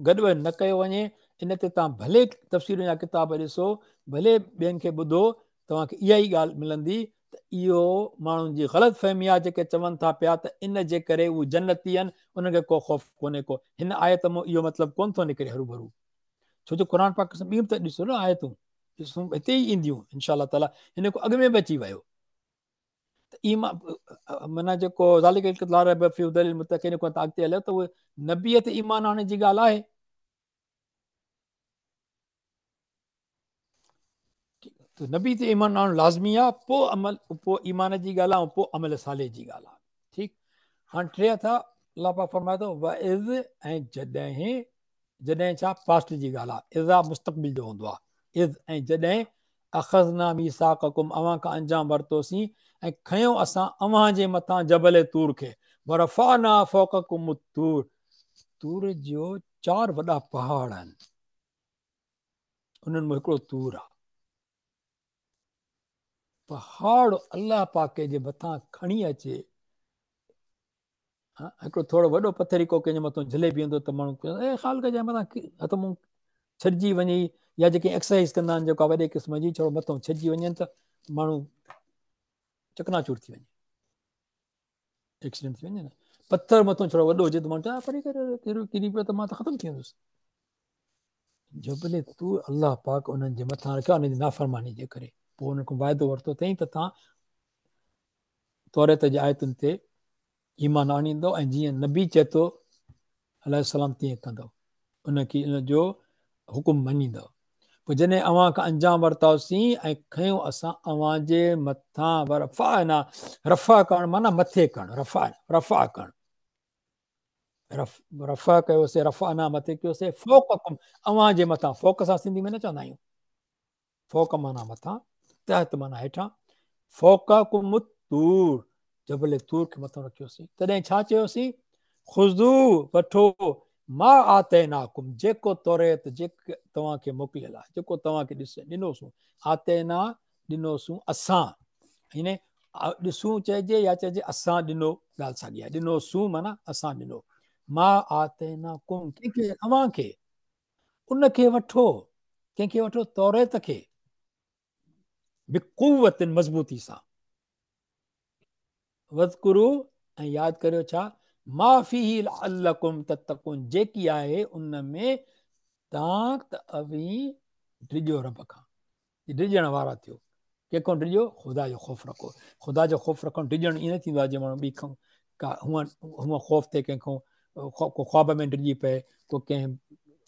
گڏ نه ڪيو وڃي. ان تي توهان ڀلي تفسيرن جا ڪتاب ڏسو، ڀلي ٻين کي ٻڌو، توهان کي اها ئي ڳالهه ملندي ته اهو ماڻهن جي غلط فهمي آهي جيڪي چون ٿا پيا ته ان جي ڪري هو جنتي آهن، انهن کي ڪو خوف ڪونهي ڪو. هن آيت مان اهو مطلب ڪونه ٿو نڪري هروڀرو، ڇو جو قرآن پاڪ سان ٻيون به ته ڏسو نه آيتون ڏسون هتي ئي اينديون انشاء الله تعالي. هن کان اڳ ۾ به اچي ويو ته ايمان معنيٰ جيڪو ذالڪ الڪتاب لا ريب فيه هدي للمتقين کان اڳتي هليو ته اهي نبيء تي ايمان آڻڻ جي ڳالهه آهي. ته نبي تي ايمان آڻڻ لازمي آ، پوء عمل، پوء ايمان جي ڳالهه آ ۽ پوء عمل صالح جي ڳالهه آ. ٺيڪ، هاڻ ٽي اٿا. الله پاڪ فرمائي ٿو واذ ۽ جڏهن، جڏهن ڇا پاسٽ جي ڳالهه آ، اذا مستقبل جو هوندو آ، اذ ۽ جڏهن اخذنا ميثاقڪم اوهان کان انجام ورتوسين ۽ کنيو اسان اوهان جي مٿان جبل طور کي، ورفعنا فوقڪم الطور، طور جو چار وڏا پهاڙ آهن، انهن مان هڪڙو طور آ. پهاڙ الله پاڪ جي مٿان کڻي اچي، هڪڙو ٿورو وڏو پٿر ئي ڪو ڪنهن جي مٿان جهلي بيهندو ته ماڻهو چوندو اي خال ڪجانء مٿان هٿ مون ڇڏجي وڃي، يا جيڪي ايڪسرسائز ڪندا آهن جيڪا وڏي قسم جي ڇڙو مٿان ڇڏجي وڃن ته ماڻهو چڪناچور ٿي وڃي، ايڪسيڊنٽ ٿي وڃي نه. پٿر مٿان ڇڙو وڏو هجي ته ماڻهو چوندو پري ڪري ڪري ڪري پيو ته مان ته ختم ٿي ويندس. جبل طور الله پاڪ انهن جي مٿان رکيو انهن جي نافرماني جي ڪري، پوء انهن کان واعدو ورتو اٿئي ته توهان توريت جي آيتن تي ايمان آڻيندو ۽ جيئن نبي چئي ٿو عليه السلام تيئن ڪندو، ان کي ان جو حڪم مڃيندو. پوء جڏهن اوهان کان انجام ورتائوسين ۽ کنيو اسان اوهان جي مٿان ورفعنا، رفع ڪرڻ معنيٰ مٿي ڪرڻ، رفع رفع ڪرڻ، رفع ڪيوسين، رفعنا مٿي ڪيوسين، فوقڪم اوهان جي مٿان، فوق سان سنڌي ۾ نه چوندا آهيون، فوق معنيٰ مٿان، تحت معنيٰ هيٺان، فوقڪم الطور جبل طور کي مٿان رکيوسين، تڏهن ڇا چيوسين؟ خذو وٺو، ما آتيناڪم جيڪو توريت جيڪو توهان کي موڪليل آهي، جيڪو توهان کي ڏس ڏنوسون، آتينا ڏنوسون اسان، يعني ڏسون چئجي يا چئجي اسان ڏنو، ڳالهه ساڳي آهي، ڏنوسون معنيٰ اسان ڏنو، ما آتيناڪم ڪنهن کي؟ اوهان کي، ان کي وٺو، ڪنهن کي وٺو؟ توريت کي، بقوت مضبوطي سان، واذڪروا ۽ ياد ڪريو ڇا؟ ما فيه لعلڪم تتقون جيڪي آهي ان ۾ تان ته اوهين ڊڄو رب کان، ڊڄڻ وارا ٿيو. ڪنهن کان ڊڄو؟ خدا جو خوف رکو. خدا جو خوف رکڻ ڊڄڻ ائين نه ٿيندو آهي جيئن ماڻهو ٻي کان ڪا هونئن هونئن خوف ٿئي ڪنهن کان، ڪو خواب ۾ ڊڄي پئي، ڪو ڪنهن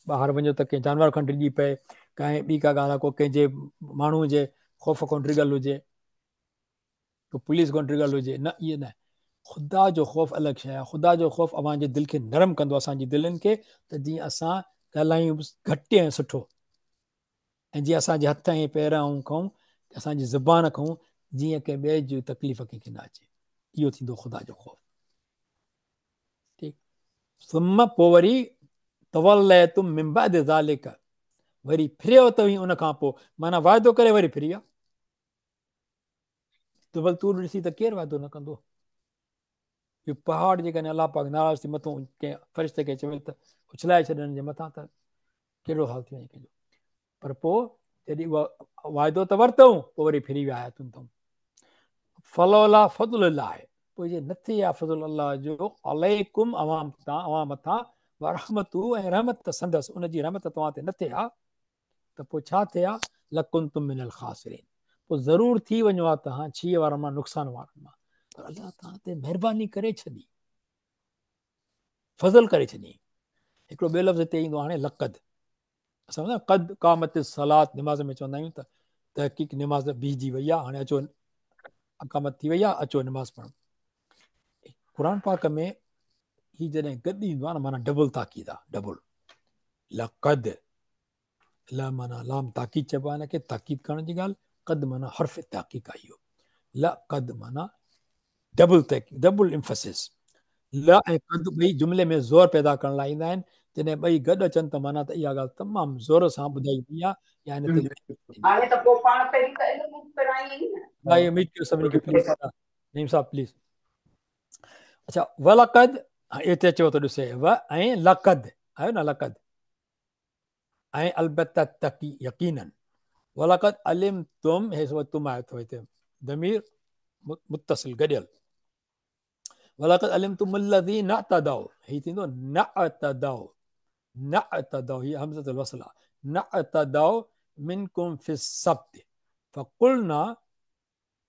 ٻاهر وڃو ته ڪنهن جانور کان ڊڄي پئي، ڪنهن ٻي ڪا ڳالهه آهي، ڪو ڪنهن جي ماڻهوء جي خوف کان ڊڳل هجي، ڪو پوليس کان ڊڳل هجي، نه ائين نه. خدا جو خوف الڳ شيء آهي. خدا جو خوف اوهان جي دل کي نرم ڪندو، اسان جي دلين کي، ته جيئن اسان ڳالهايون به گهٽ ۽ سٺو. ۽ جيئن اسان جي هٿ ۽ پير ۽ کئون اسان جي زبان کئون جيئن ڪنهن ٻئي جي تڪليف ڪنهن کي نه اچي. اهو ٿيندو خدا جو خوف. ٺيڪ. ثم پوء وري توليتم من بعد ذلڪ وري ڦريو توهين ان کان پوء، معنيٰ واعدو ڪري وري ڦري ويا. جبل طور ڏسي ته ڪير واعدو نه ڪندو. اهو پهاڙ جيڪڏهن الله پاڪ ناراض ٿي مٿو ڪنهن فرشتي کي چوي ته اڇلائي ڇڏ هن جي مٿان ته ڪهڙو حال ٿي وڃي ڪنهن جو. پر پوء جڏهن اهو واعدو ته ورتئون پوء وري ڦري ويا آيتن تئون. فلولا فضل الله پوء جي نه ٿئي ها فضل الله جو عليڪم اوهان تان اوهان مٿان ورحمته ۽ رحمت سندس ان جي رحمت توهان تي نه ٿئي ها ته پوء ڇا ٿئي ها؟ لڪنتم من الخاسرين پوء ضرور ٿي وڃو ها توهان ڇيهه وارن مان نقصان وارن مان. پر الله توهان تي مهرباني ڪري ڇڏي، فضل ڪري ڇڏي. هڪڙو ٻيو لفظ هتي ايندو هاڻي لقد، اسان چوندا آهيون قد قامت الصلاة نماز ۾ چوندا آهيون ته تحقيق نماز بيهجي وئي آهي، هاڻي اچو اقامت ٿي وئي آهي، اچو نماز پڙهون. قرآن پاڪ ۾ هي جڏهن گڏ ايندو آهي نه معنيٰ ڊبل تاڪيد آهي، ڊبل لقد لا معنيٰ لام تاڪيد چئبو آهي ان کي، تاڪيد ڪرڻ جي ڳالهه، قد معنيٰ حرف تحقيق آهي اهو، لقد معنيٰ ڊبل تحقيق، ڊبل ايمفسس، ل ۽ قد ٻئي جملي ۾ زور پيدا ڪرڻ لاء ايندا آهن، جڏهن ٻئي گڏ اچن ته معنيٰ ته اها ڳالهه تمام زور سان ٻڌائي وئي آهي يا ان تي هاڻي ته پوء پاڻ پهرين ته علم پرايائين نه. ڀائي ميوٽ ڪيو سڀني کي پليز، نعيم صاحب پليز. اڇا ولقد هتي اچيو ٿو ڏسي و ۽ لقد آيو نه لقد ۽ البته تقي يقينا ولقد علمتم هي سو تم آيو ٿو هتي ضمير متصل گڏيل ولقد علمتم الذين اعتدوا هي ٿيندو نعتدوا نعتدوا هي همزه الوصل نعتدوا منكم في السبت فقلنا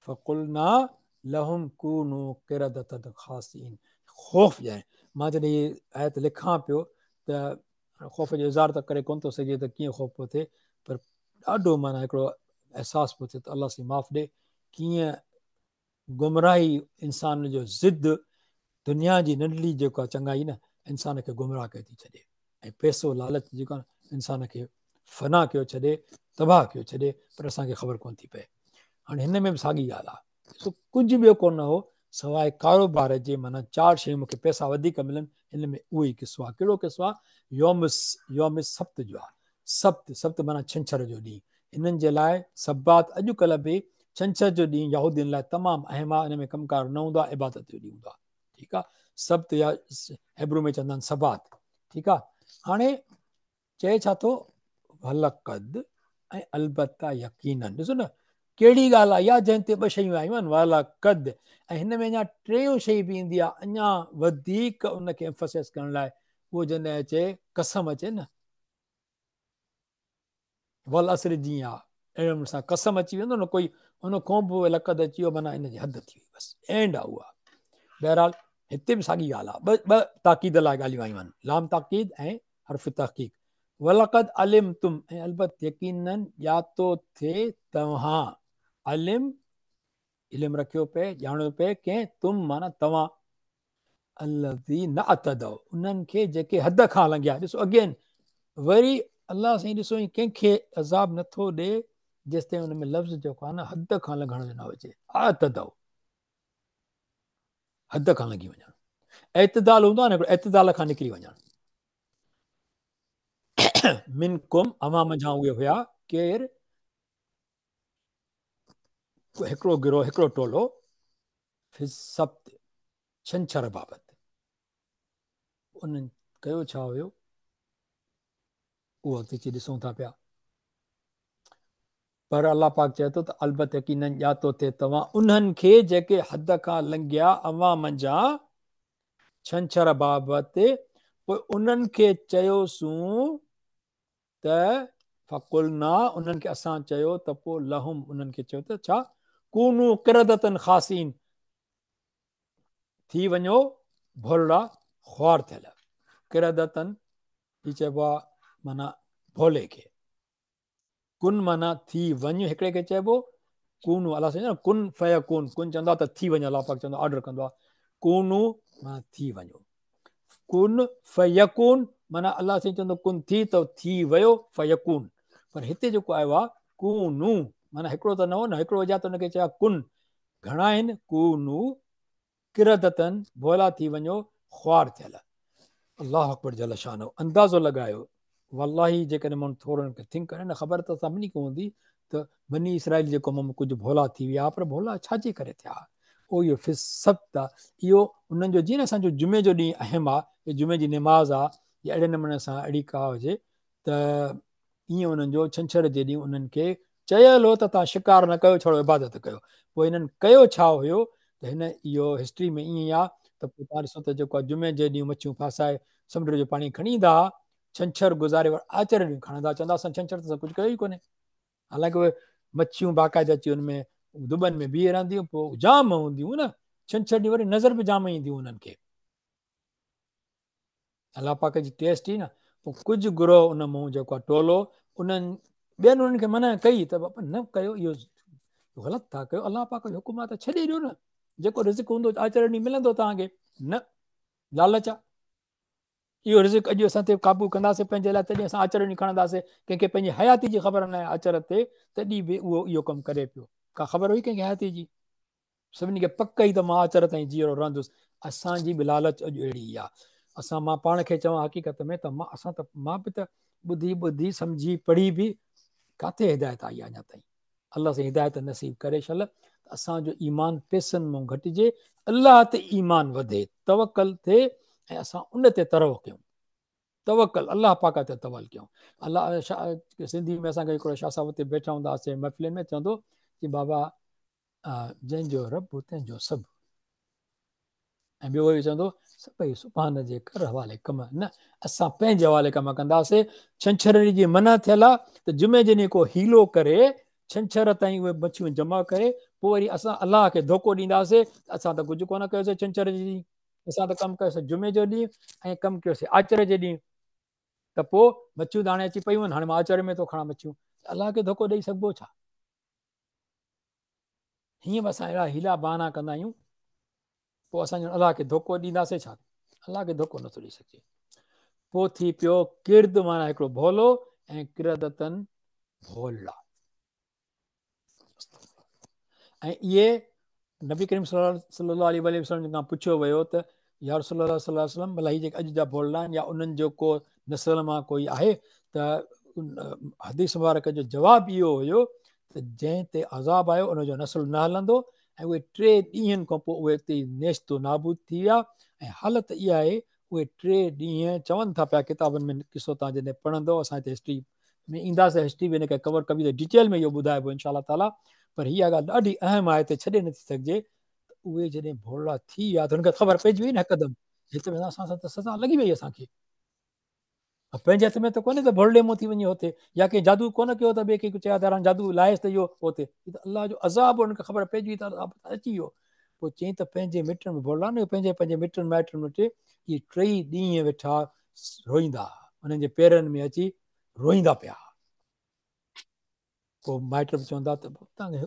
فقلنا لهم كونوا قردة خاسئين خوف ڄائي مان جڏهن هي آيت لکان پيو ته خوف جو اظهار ته ڪري ڪونه ٿو سگهجي ته ڪيئن خوف پيو ٿئي پر ڏاڍو معنيٰ هڪڙو احساس پيو ٿئي ته الله سائين معاف ڏي ڪيئن گمراهي انسان جو ضد دنيا جي ننڍڙي جيڪا چڱائي نه انسان کي گمراهه ڪري ٿي ڇڏي ۽ پئسو لالچ جيڪا انسان کي فنا ڪيو ڇڏي تباهه ڪيو ڇڏي پر اسان کي خبر ڪونه ٿي پئي. هاڻي هن ۾ به ساڳي ڳالهه آهي. ڏسو ڪجهه ٻيو ڪونه هو سواء ڪاروبار جي معنيٰ چار شيون مونکي پئسا وڌيڪ ملن هن ۾ اهو ئي قصو آهي. ڪهڙو قصو آهي؟ يوم يوم سبت جو آهي. سبت سبت معنيٰ ڇنڇر جو ڏينهن. هنن جي لاء سبات اڄڪلهه به ڇنڇر جو ڏينهن يهودين لاء تمام اهم آهي ان ۾ ڪم ڪار نه هوندو آهي عبادت جو ڏينهن هوندو آهي. ٺيڪ آهي سبت يا هيبرو ۾ چوندا آهن سبات. ٺيڪ آهي هاڻي چئي ڇا ٿو ولقد ۽ البته يقيناً ڏسو نه ڪهڙي ڳالهه آئي آهي جنهن تي ٻه شيون آيون آهن ولقد ۽ هن ۾ اڃا ٽيون شيء به ايندي آهي اڃا وڌيڪ ان کي ايمفسائز ڪرڻ لاء اهو جڏهن اچي قسم اچي نه والعصر جيئن آ اهڙي نموني سان قسم اچي ويندو نه ڪوئي ان کان به لقد اچي ويو معنيٰ ان جي حد ٿي وئي بس اينڊ آ اها بهرحال هتي به ساڳي ڳالهه آ ٻه ٻه تاڪيد لاء ڳالهيون آيون آهن لام تاڪيد ۽ حرف تحقيق ولقد علمتم ۽ البت يقيناً ڄاتو ٿئي توهان علم علم رکيو پئي ڄاڻيو پئي ڪنهن تم معنيٰ توهان الذين اعتدوا انهن کي جيڪي حد کان لنگهيا ڏسو اگين وري الله سائين ڏسو ڪنهن کي عذاب نٿو ڏي جيستائين ان ۾ لفظ جيڪو آهي نه حد کان لنگهڻ جو نه هجي اعتدوا حد کان لنگهي وڃڻ اعتدال هوندو آهي نه اعتدال کان نڪري وڃڻ منڪم اوهان منجهان اهي هيا ڪير هڪڙو گروه هڪڙو ٽولو في السبت ڇنڇر بابت انهن ڪيو ڇا هيو اهو اڳتي اچي ڏسون ٿا پيا پر الله پاڪ چئي ٿو ته البت يقيناً ڄاتو ٿئي توهان انهن کي جيڪي حد کان لنگهيا اوهان منجهان ڇنڇر بابت پوء انهن کي چيوسون ته فقلنا انهن کي اسان چيو ته پوء لهم انهن کي چيو ته ڇا ڪونوا قردة خاسئين ٿي وڃو ڀولڙا خوار ٿيل قردة هي چئبو آهي معنيٰ ڀولي کي ڪن معنيٰ ٿي وڃ هڪڙي کي چئبو ڪونو الله سائين ڪن فيڪون ڪن چوندو آهي ته ٿي وڃ الله پاڪ چوندو آرڊر ڪندو آهي ڪونو معنيٰ ٿي وڃو ڪن فيڪون معنيٰ الله سائين چوندو ڪن ٿي ته ٿي ويو فيڪون پر هتي جيڪو آيو آهي ڪونو معنيٰ هڪڙو ته نه هو نه هڪڙو هجي ته ان کي چئي ڪن گهڻا آهن ڪونو قردة ڀولا ٿي وڃو خوار ٿيل. الله اڪبر جل شانه اندازو لڳايو والله جيڪڏهن ماڻهو ٿورو ان کي ٿنڪ ڪري نه خبر ته سڀني کي هوندي ته بني اسرائيل جي قوم ۾ ڪجهه ڀولا ٿي ويا پر ڀولا ڇا جي ڪري ٿيا اهو اهو في السبت آ اهو انهن جو جيئن اسان جو جمعي جو ڏينهن اهم آ يا جمعي جي نماز آ يا اهڙي نموني سان اهڙي ڪا هجي ته ائين انهن جو ڇنڇر جي ڏينهن انهن کي چيل هو ته توهان شڪار نه ڪيو ڇڙو عبادت ڪيو. پوء هنن ڪيو ڇا هيو ته هن اهو هسٽري ۾ ائين ئي آ ته پوء توهان ڏسو ته جيڪو آ جمعي جي ڏينهن مڇيون ڦاسائي سمنڊ جو پاڻي کڻي ايندا ها ڇنڇر گذاري وري آچر ڏينهن کڻندا چوندا اسان ڇنڇر ته اسان ڪجهه ڪيو ئي ڪونهي حالانڪه اهي مڇيون باقاعده اچي ان ۾ دٻن ۾ بيهي رهنديون پوء جام هونديون نه ڇنڇر ڏينهن وري نظر به جام اينديون انهن کي. الله پاڪ جي ٽيسٽ ئي نه پوء ڪجهه گروه ان مون جيڪو آهي ٽولو انهن ٻين انهن کي منع ڪئي ته بابا نه ڪيو اهو غلط ٿا ڪيو الله پاڪ جو حڪم آهي ته ڇڏي ڏيو نه جيڪو رزق هوندو آچر ڏينهن ملندو توهان کي نه لالچ آ اهو رزق اڄ اسان تي قابو ڪنداسين پنهنجي لاء تڏهن اسان آچر ڏينهن کڻنداسين ڪنهن کي پنهنجي حياتي جي خبر نه آهي آچر تي تڏهن به اهو اهو ڪم ڪري پيو ڪا خبر هئي ڪنهن کي حياتي جي؟ سڀني کي پڪ ئي ته مان آچر تائين جيئرو رهندس. اسان جي به لالچ اڄ اهڙي ئي آ. اسان مان پاڻ کي چوان حقيقت ۾ ته مان اسان ته مان به ته ٻڌي ٻڌي سمجهي پڙهي به ڪاٿي هدايت آئي آ اڃا تائين. الله سائين هدايت نصيب ڪري شل ته اسان جو ايمان پيسن مون گهٽجي الله تي ايمان وڌي توڪل ٿئي ۽ اسان ان تي تروه ڪيون. توڪل الله پاڪ تي توڪل ڪيون. الله سنڌي ۾ اسان کي هڪڙو شاهه صاحب اتي بيٺا هوندا هئاسين محفلن ۾ چوندو چي بابا جنهن جو رب تنهن جو سڀ. ۽ ٻيو وري چوندو سڀئي سبحان جي ڪر حوالي ڪم نه اسان پنهنجي حوالي ڪم ڪنداسي. ڇنڇر ڏينهن جي منع ٿيل آ ته جمعي جي ڏينهن ڪو حيلو ڪري ڇنڇر تائين اهي مڇيون جمع ڪري پوء وري اسان الله کي ڌوڪو ڏينداسي ته اسان ته ڪجهه ڪونه ڪيوسي ڇنڇر جي ڏينهن اسان ته ڪم ڪيوسي جمعي جو ڏينهن ۽ ڪم ڪيوسي آچر جي ڏينهن ته پوء مڇيون ته هاڻي اچي پيون آهن هاڻي مان آچر ۾ ٿو کڻان مڇيون. الله کي ڌوڪو ڏئي سگهبو ڇا؟ هيئن به اسان اهڙا حيلا بهانا ڪندا آهيون پوء اسان ڄڻ الله کي ڌوڪو ڏينداسين ڇا؟ الله کي ڌوڪو نٿو ڏئي سگهجي. پوء ٿي پيو قرد معنيٰ هڪڙو ڀولو ۽ قردتن ڀولڙا. ۽ اهي نبي ڪريم صلي الله عليه وآله وسلم کان پڇيو ويو ته يا رسول الله صلي الله عليه وسلم ڀلا هي جيڪي اڄ جا ڀولڙا آهن يا انهن جو ڪو نسل مان ڪوئي آهي ته حديث مبارڪ جو جواب اهو هيو ته جنهن تي عذاب آيو ان جو نسل نه هلندو ۽ اهي ٽي ڏينهن کان پوء اهي اتي نيست و نابود ٿي ويا ۽ حالت اها آهي اهي ٽي ڏينهن چون ٿا پيا ڪتابن ۾ قصو تان جڏهن پڙهندو اسان هتي هسٽري ۾ اينداسين هسٽري به ان کي ڪور ڪبي ته ڊيٽيل ۾ اهو ٻڌائبو انشاء الله تعالي پر هي ڳالهه ڏاڍي اهم آهي ته ڇڏي نٿي سگهجي ته اهي جڏهن ڀولڙا ٿي ويا ته هن کي خبر پئجي وئي نه هڪدم هت ۾ اسان سان ته سزا لڳي وئي اسان کي پنهنجي هٿ ۾ ته ڪونهي ته ڀولڙي مون ٿي وڃي هتي يا ڪنهن جادو ڪونه ڪيو ته ٻئي ڪنهن چيا ته جادو لاهيس ته اهو هتي ته الله جو عذاب هن کي خبر پئجي وئي ته عذاب اچي ويو پوء چيائين ته پنهنجي مٽن ۾ ڀولڙا نه پنهنجي پنهنجي مٽن مائٽن وٽ اهي ٽئي ڏينهن ويٺا روئيندا انهن جي پيرن ۾ اچي روئيندا پيا. پوء مائٽ به چوندا ته توهان کي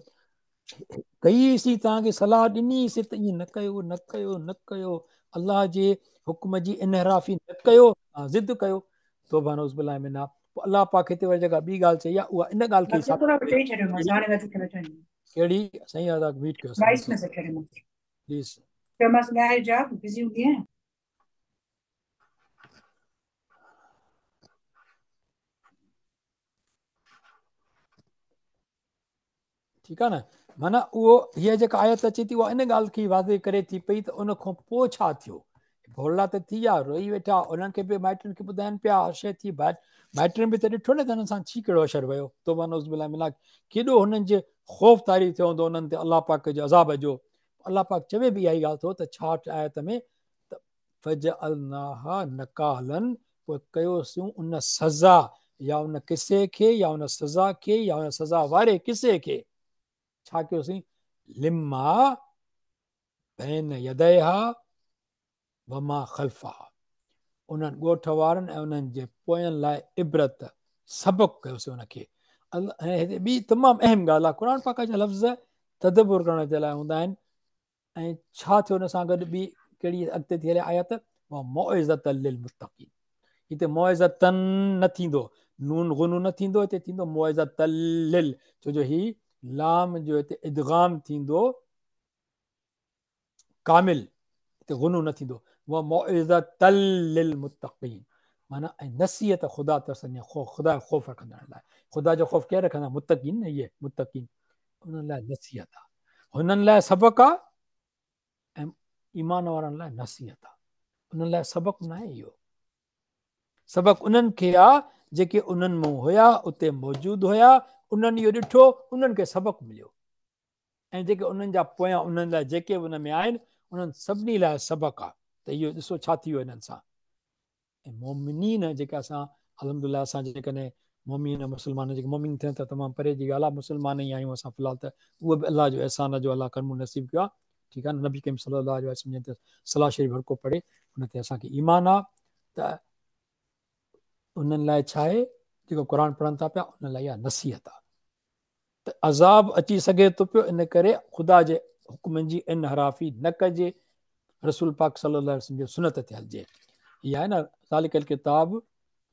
ڪئي سي توهان کي صلاح ڏني سي ته ائين نه ڪيو نه ڪيو نه ڪيو الله جي حڪم جي انحرافي نه ڪيو ضد ڪيو توبه نعوذ بالله منها پوء الله پاڪ هتي وري جيڪا ٻي ڳالهه چئي آهي اها ان ڳالهه کي ڪهڙي سائين ادا ميوٽ ڪيو وائس ميسج ڇڏيومانس پليز چيومانس ڳالهائي جا بزي هوندي آهيان ٺيڪ آ نه معنيٰ اهو هيء جيڪا آيت اچي ٿي اها ان ڳالهه کي واضح ڪري ٿي پئي ته ان کان پوء ڇا ٿيو ڀولڙا ته ٿي ويا روئي ويٺا انهن کي به مائٽن کي ٻڌائن پيا هر شيء ٿي مائٽن به ته ڏٺو نه ته هنن سان ڇي ڪهڙو حشر ويو توبه نعوذ بالله منها ڪيڏو هنن جي خوف طاري ٿيو هوندو انهن تي الله پاڪ جي عذاب جو الله پاڪ چوي به اها ئي ڳالهه ٿو ته 66 آيت ۾ ته فجعلناها نڪالا پوء ڪيوسون ان سزا يا ان قصي کي يا ان سزا کي يا ان سزا واري قصي کي ڇا ڪيوسين لما بين يديها وما خلفها انهن ڳوٺ وارن ۽ انهن جي پوين لاء عبرت سبق ڪيوسين ان کي ۽ هتي ٻي تمام اهم ڳالهه آهي قرآن پاڪ جا لفظ تدبر ڪرڻ جي لاء هوندا آهن ۽ ڇا ٿيو ان سان گڏ ٻي ڪهڙي اڳتي ٿي هلي آيت وموعظة للمتقين هتي موعظة نه ٿيندو نون غنو نه ٿيندو هتي ٿيندو موعظة لل ڇو جو هي لام جو هتي ادغام ٿيندو ڪامل هتي غنو نه ٿيندو وموعظة للمتقين معنيٰ ۽ نصيحت خدا ترسن يا خدا جو خوف رکندڙن لاء خدا جو خوف ڪير رکندا متقين نه اهي متقين انهن لاء نصيحت آ هنن لاء سبق آ ۽ ايمان وارن لاء نصيحت آ انهن لاء سبق نه آهي اهو سبق انهن کي آ جيڪي انهن مون هيا اتي موجود هيا انهن اهو ڏٺو انهن کي سبق مليو ۽ جيڪي انهن جا پويان انهن لاء جيڪي به ان ۾ آهن انهن سڀني لاء سبق آ ته اهو ڏسو ڇا ٿي ويو انهن سان ۽ مؤمنين جيڪي اسان الحمدلله اسان جيڪڏهن مؤمنين مسلمان جيڪي مؤمن ٿيڻ ته تمام پري جي ڳالهه آهي مسلمان ئي آهيون اسان في الحال ته اهو به الله جو احسان آهي جو الله ڪلمو نصيب ڪيو آهي ٺيڪ آهي نبي ڪريم صلي الله عليه وسلم جن تي صلاة شريف هر ڪو پڙهي ان تي اسان کي ايمان آهي ته انهن لاء ڇا آهي جيڪو قرآن پڙهن ٿا پيا انهن لاء اها نصيحت آهي ته عذاب اچي سگهي ٿو پيو ان ڪري خدا جي حڪمن جي انحرافي نه ڪجي رسول پاڪ صلي الله عليه وسلم جي سنت تي هلجي هي آهي نه ذالڪ الڪتاب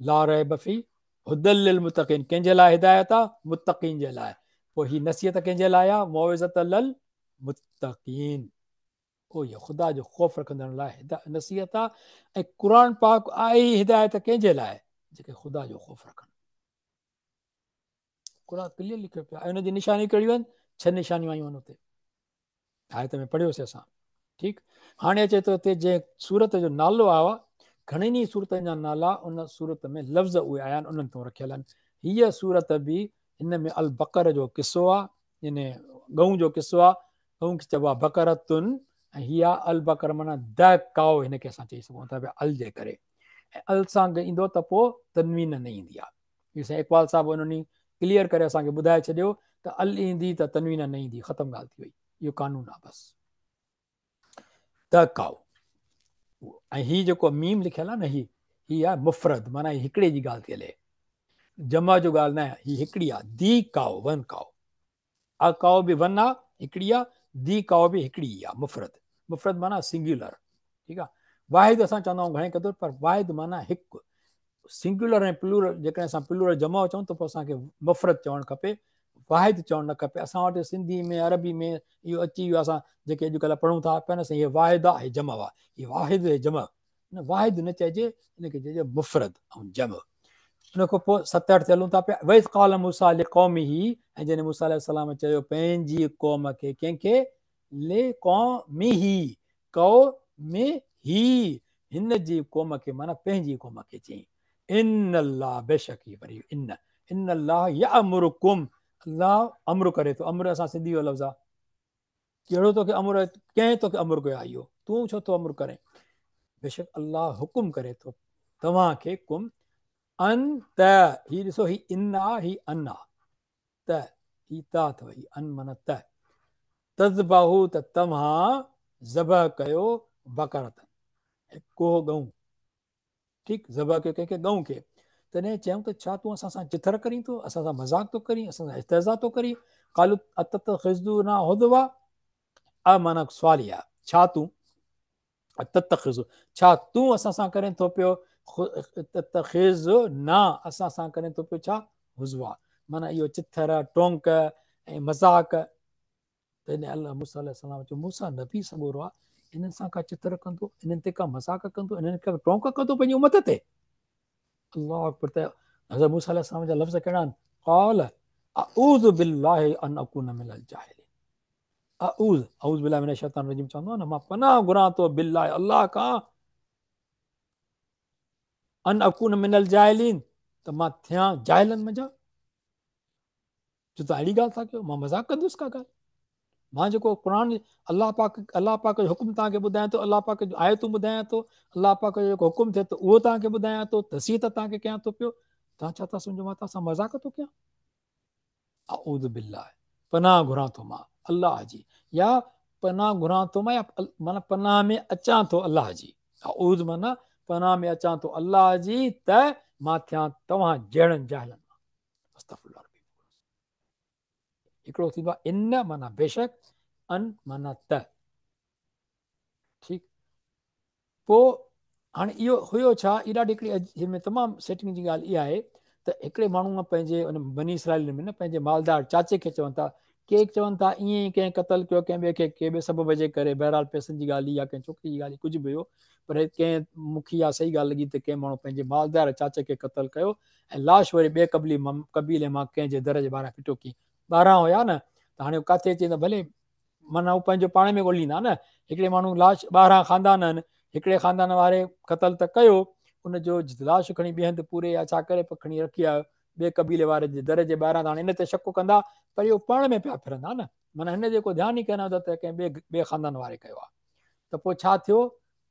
لا ريب فيه هدى للمتقين ڪنهن جي لاء هدايت آ متقين جي لاء پوء هي نصيحت ڪنهن جي لاء آ موعظة لل للمتقين. او اها خدا جو خوف رکندڙن لاء نصيحت آ ۽ قرآن پاڪ آهي ئي هدايت ڪنهن جي لاء؟ جيڪي خدا جو خوف رکن. قرآن ڪليئر لکيو پيو آهي. ان جي نشانيون ڪهڙيون آهن؟ ڇهه نشانيون آيون آهن اتي. آيت ۾ پڙهيوسي اسان. ٺيڪ، هاڻي اچي ٿو هتي جنهن سورت جو نالو آيو آهي، گهڻين ئي سورتن جا نالا ان سورت ۾ لفظ اهي آيا آهن انهن تون رکيل آهن. هيء سورت به هن ۾ البقر جو قصو آهي، يعني ڳئون جو قصو آهي. ڳئون کي چئبو آهي بقرتن ۽ هي آهي البقر معنيٰ د ڪائو، هن کي اسان چئي سگهون ٿا پيا ال جي ڪري، ۽ ال سان ايندو ته پوء تنوين نه ايندي آهي. هي سائين اقبال صاحب انهن ئي ڪليئر ڪري اسان کي ٻڌائي ڇڏيو ته ال ايندي ته تنوين نه ايندي، ختم ڳالهه ٿي وئي، اهو قانون آهي بس. ته ڪائو ۽ هي جيڪو ميم لکيل آهي نه، هي آهي مفرد، معنيٰ هي هڪڙي جي ڳالهه ٿي هلي، جمع جو ڳالهه نه آهي، هي هڪڙي آهي. The cow, one ڪائو، آ ڪائو به ون آ، هڪڙي آ، the ڪائو به هڪڙي ئي آ، مفرد. مفرد معنيٰ سنگيولر، ٺيڪ آ. واحد اسان چوندا آهيون گهڻي قدر، پر واحد معنيٰ هڪ. سنگيولر ۽ پلورل، جيڪڏهن اسان پلورل جمع چئون ته پوء اسان کي مفرد چوڻ کپي، واحد چوڻ نه کپي. اسان وٽ سنڌي ۾ عربي ۾ اهو اچي ويو، اسان جيڪي اڄڪلهه پڙهون ٿا پيا نه، سائين هي واحد آ، هي جمع آ، هي واحد هي جمع، نه واحد نه چئجي، ان کي چئجي مفرد ۽ جمع. ان کان پوء 7 8 تي هلون ٿا پيا. واذ قال موسيٰ لقومه، ۽ جڏهن موسيٰ عليه السلام چيو پنهنجي قوم کي، ڪنهن کي؟ لقومه، قومه، هن جي قوم کي معنيٰ پنهنجي قوم کي چيائين، ان الله، بيشڪ هي وري ان، ان الله يأمرڪم، الله امر ڪري ٿو، امر اسان سنڌي جو لفظ آ، ڪهڙو توکي امر، ڪنهن توکي امر ڪيو آهي اهو، تون ڇو ٿو امر ڪرين؟ بيشڪ الله حڪم ڪري ٿو توهان کي، ڪم ان ته، هي ڏسو هي ان آ، هي ان آ، ته هي تا اٿو، هي ان معنيٰ ته، تذبحو ته توهان ذبح ڪيو، بقرتن هڪ ڳئون، ٺيڪ، ذبح ڪيو ڪنهن کي؟ ڳئون کي. تڏهن چيائون ته ڇا تون اسان سان چٿر ڪرين ٿو، اسان سان مذاق ٿو ڪرين، اسان سان استهزاء ٿو ڪرين؟ قالوا اتتخذنا هزوا، ا معنيٰ سوال ئي آهي، ڇا تون، اتتخذ، ڇا تون اسان سان ڪرين ٿو پيو، تتخذنا اسان سان ڪرين ٿو پيو ڇا؟ هزوا معنيٰ اهو چٿر، ٽونڪ ۽ مذاق. تڏهن الله موسيٰ عليه السلام چيو، موسيٰ نبي سڳورو آ، انهن سان ڪا چٿر ڪندو، انهن تي ڪا مذاق ڪندو، انهن کي ٽونڪ ڪندو پنهنجي امت تي؟ الله اڪبر. ته حضرت موسيٰ عليه السلام جا لفظ ڪهڙا آهن؟ قال اعوذ بالله ان اڪون من الجاهلين. اعوذ، اعوذ بالله من الشيطان الرجيم چوندو آ نه، مان پناهه گهران ٿو بالله الله کان، ان اڪون من الجاهلين، ته مان ٿيان جاهلن منجهان. جو توهان اهڙي ڳالهه ٿا ڪيو، مان مذاق ڪندس ڪا ڳالهه؟ مان جيڪو قرآن الله پاڪ، الله پاڪ جو حڪم توهان کي ٻڌايان ٿو، الله پاڪ جو آيتون ٻڌايان ٿو، الله پاڪ جو جيڪو حڪم ٿئي ٿو اهو توهان کي ٻڌايان ٿو، نصيحت توهان کي ڪيان ٿو پيو، توهان ڇا ٿا سمجهو مان توهان سان مذاق ٿو ڪيان؟ اعوذ بالله، پناهه گهران ٿو مان الله جي، يا پناهه گهران ٿو مان، يا معنيٰ پناهه ۾ اچان ٿو الله جي، اعوذ معنيٰ پناهه ۾ اچان ٿو الله جي ته مان ٿيان توهان جهڙن جاهلن مان. استغفر الله ربي. هڪڙو ٿيندو آهي ان معنيٰ بيشڪ، ان معنيٰ ته. ٺيڪ، پوء هاڻي اهو هيو ڇا، هي ڏاڍي هڪڙي هن ۾ تمام سيٽنگ جي ڳالهه اها آهي ته هڪڙي ماڻهوء پنهنجي ان بني اسرائيل ۾ نه پنهنجي مالدار چاچي کي چون ٿا، ڪي چون ٿا ائين ئي ڪنهن قتل ڪيو ڪنهن ٻئي کي ڪنهن ٻئي سبب جي ڪري، بهرحال پئسن جي ڳالهه يا ڪنهن ڇوڪري جي ڳالهه ڪجهه به هيو، پر ڪنهن مون کي اها صحيح ڳالهه لڳي ته ڪنهن ماڻهو پنهنجي مالدار چاچي کي قتل ڪيو ۽ لاش وري ٻئي قبلي قبيلي مان ڪنهن جي در جي ٻاهران ڦٽو ڪيائين. ٻاهران هيا نه ته هاڻي ڪاٿي اچي ته ڀلي معنيٰ هو پنهنجو پاڻ ۾ ڳوليندا نه. هڪڙي ماڻهو لاش ٻاهران خاندان آهن، هڪڙي خاندان واري قتل ته ڪيو، ان جو لاش کڻي ٻئي هنڌ پوري يا ڇا ڪري پر کڻي رکي آيو ٻئي قبيلي واري جي در جي ٻاهران، ته هاڻي ان تي شڪ ڪندا پر اهو پاڻ ۾ پيا ڦرندا نه، معنيٰ هن جيڪو ڌيان ئي ڪونه ته ڪنهن ٻئي خاندان واري ڪيو آهي. ته پوء ڇا ٿيو؟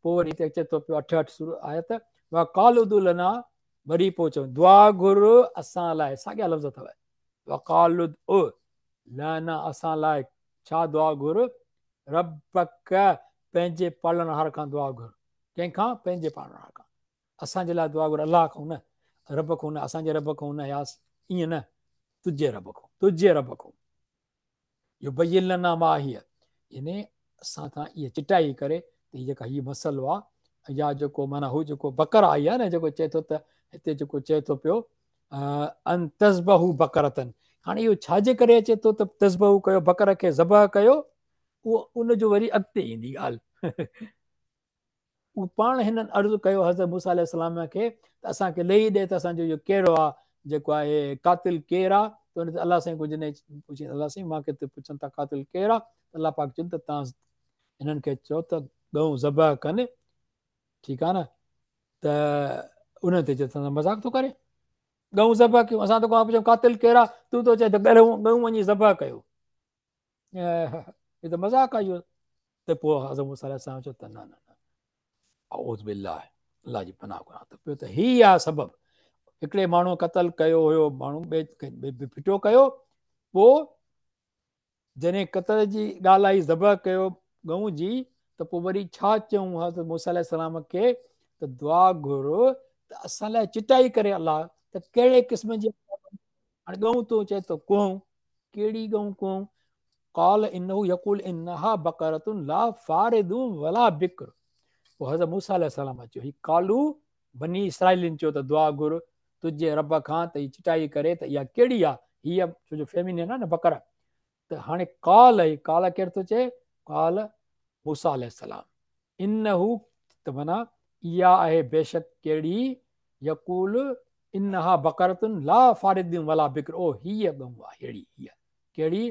پوء وري هتي اچي ٿو پيو 68 سور آيت، وقالوا ادع لنا، وري پوء چون دعا گهر اسان لاء، ساڳيا لفظ اٿو، وقالوا ادع لنا، اسان لاء ڇا دعا گهر؟ ربک، پنهنجي پالڻهار کان دعا گهر. ڪنهن کان؟ پنهنجي پالڻهار کان. اسان جي لاء دعا گهر الله کان نه، رب کان نه، اسان جي رب کان نه، يا ائين نه، تنهنجي رب کان، تنهنجي رب کان. يبين لنا ما هي، يعني اسان کان اها چٽائي ڪري ته هي جيڪا هي مسئلو آ يا جيڪو معنيٰ هو جيڪو بقره آئي آ نه، جيڪو چئي ٿو ته هتي جيڪو چئي ٿو پيو ان تذبحوا بقرتن، هاڻي اهو ڇا جي ڪري اچي ٿو ته تذبحوا ڪيو، بقره کي ذبح ڪيو؟ اهو ان جو وري اڳتي ايندي ڳالهه. اهو پاڻ هنن عرض ڪيو حضرت موسيٰ عليه السلام کي ته اسان کي لهي ڏي ته اسان جو اهو ڪهڙو آ جيڪو آهي قاتل ڪير آ ته ان تي الله سائين ڪجهه نه پڇي الله سائين مان کي پڇن ٿا قاتل ڪير آ ته الله پاڪ چون ته تان هنن کي چئو ته ڳئون ذبح ڪن ٺيڪ آ نه ته ان تي چئي ته مذاق ٿو ڪري ڳئون ذبح ڪيون اسان تو کان پڇون قاتل ڪير آ تون ٿو چئي ته ڳئون وڃي ذبح ڪيو هي ته مذاق آ اهو ته پوء حضرت موسيٰ عليه السلام چيو ته نه نه نه اعوذ بالله الله جي پناهه گهران ته پيو ته هي آ سبب هڪڙي ماڻهو قتل ڪيو هيو ماڻهو ٻئي ڦٽو ڪيو پوء جڏهن قتل جي ڳالهه آئي ذبح ڪيو ڳئون جي ته پوء وري ڇا چئون حضرت موسيٰ عليه السلام کي ته دعا گهر ته اسان لاء چٽائي ڪري الله ته ڪهڙي قسم جي هاڻي ڳئون ٿو چئي ته ڪهون ڪهڙي ڳئون ڪهون قال انه يقول انها بقره لا فارض ولا بڪر پوء حضرت موسيٰ عليه السلام چيو هي قالو بني اسرائيلن چيو ته دعا گهر تنهنجي رب کان ته هي چٽائي ڪري ته اها ڪهڙي آ هيء ڇو جو فيمينين آ نه بقره ته هاڻي قال هي قال ڪير ٿو چئي قال موسيٰ عليه السلام انه ته معنيٰ اها آهي بيشڪ ڪهڙي يقول انها بقرة لا فارض ولا بڪر او هيء ڳئون آ ههڙي هيء ڪهڙي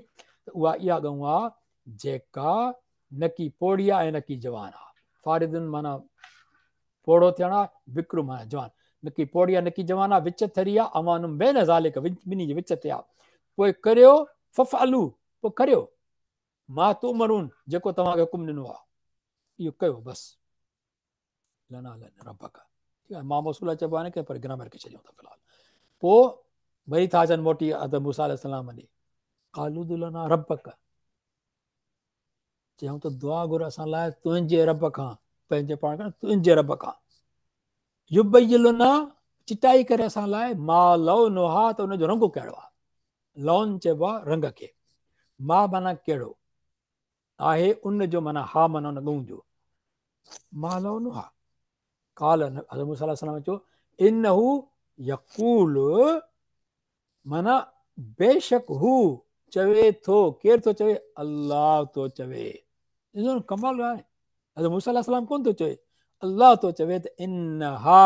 ته اها اها ڳئون آ جيڪا نڪي پوڙهي آ ۽ نڪي جوان آ فارض معنيٰ پوڙهو ٿيڻ آ، بڪر معنيٰ جوان. نڪي پوڙهي آ نڪي جوان آ، وچ ٿري آ، عوان بين ذلڪ ٻنهي جي وچ تي آ. پوء ڪريو، فافعلوا، پوء ڪريو، ما تؤمرون، جيڪو توهان کي حڪم ڏنو آ، اهو ڪيو بس. لنا لنا ربک. ٺيڪ آ، ما موصوله چئبو آهي نه پر گرامر کي ڇڏيون ٿا في الحال. پوء وري ٿا اچن موٽي حضرت موسيٰ عليه السلام ڏي. قالوا ادع لنا ربک. چيائون ته دعا گهر اسان لاء تنهنجي رب کان پنهنجي پاڻ کان تنهنجي رب کان يبين لنا چٽائي ڪري اسان لاء ما لونها ته ان جو رنگ ڪهڙو آهي لون چئبو آهي رنگ کي ما معنيٰ ڪهڙو آهي ان جو معنيٰ ها معنيٰ ان ڳئون جو ما لونها قال حضرت موسيٰ عليه السلام چيو انه يقول معنيٰ، بيشڪ هو چوي ٿو، ڪير ٿو چوي؟ الله ٿو چوي. ڏسو نه ڪمال آهي. حضرت موسيٰ عليه السلام ڪونه ٿو چوي، الله ٿو چوي ته انها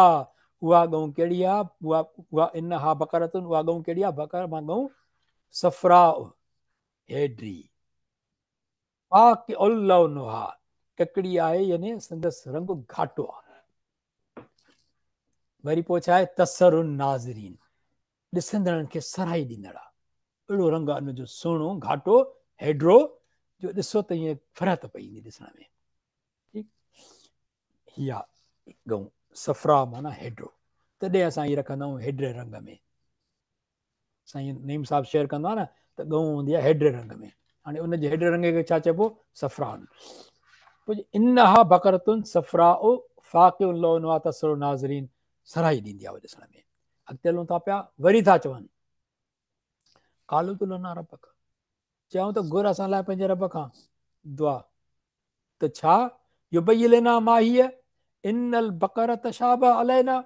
اها ڳئون ڪهڙي آهي؟ اها اها انها بقرة اها ڳئون ڪهڙي آهي؟ بقر مان ڳئون صفراء هيڊري فاقع لونها ڪڪڙي آهي يعني سندس رنگ گهاٽو آهي. وري پوء ڇا آهي تسر الناظرين ڏسندڙن کي سرهائي ڏيندڙ آهي اهڙو رنگ آهي ان جو سهڻو گهاٽو هيڊرو جو ڏسو ته ائين فرحت پئي ايندي ڏسڻ ۾ ٺيڪ هي آ ڳئون صفرا معنيٰ هيڊرو تڏهن اسان هي رکندا آهيون هيڊري رنگ ۾ سائين نعيم صاحب شيئر ڪندو آهي نه ته ڳئون هوندي آهي هيڊري رنگ ۾ هاڻي ان جي هيڊري رنگ کي ڇا چئبو صفران پوء انها بقرة صفراء فاقع لونها تسر الناظرين سرهائي ڏيندي آهي ڏسڻ ۾ اڳتي هلون ٿا پيا وري ٿا چون قالوا ادع لنا ربک چيائون ته گهر اسان لاء پنهنجي رب کان دعا ته ڇا يبين لنا ما هي ان البقره تشابه علينا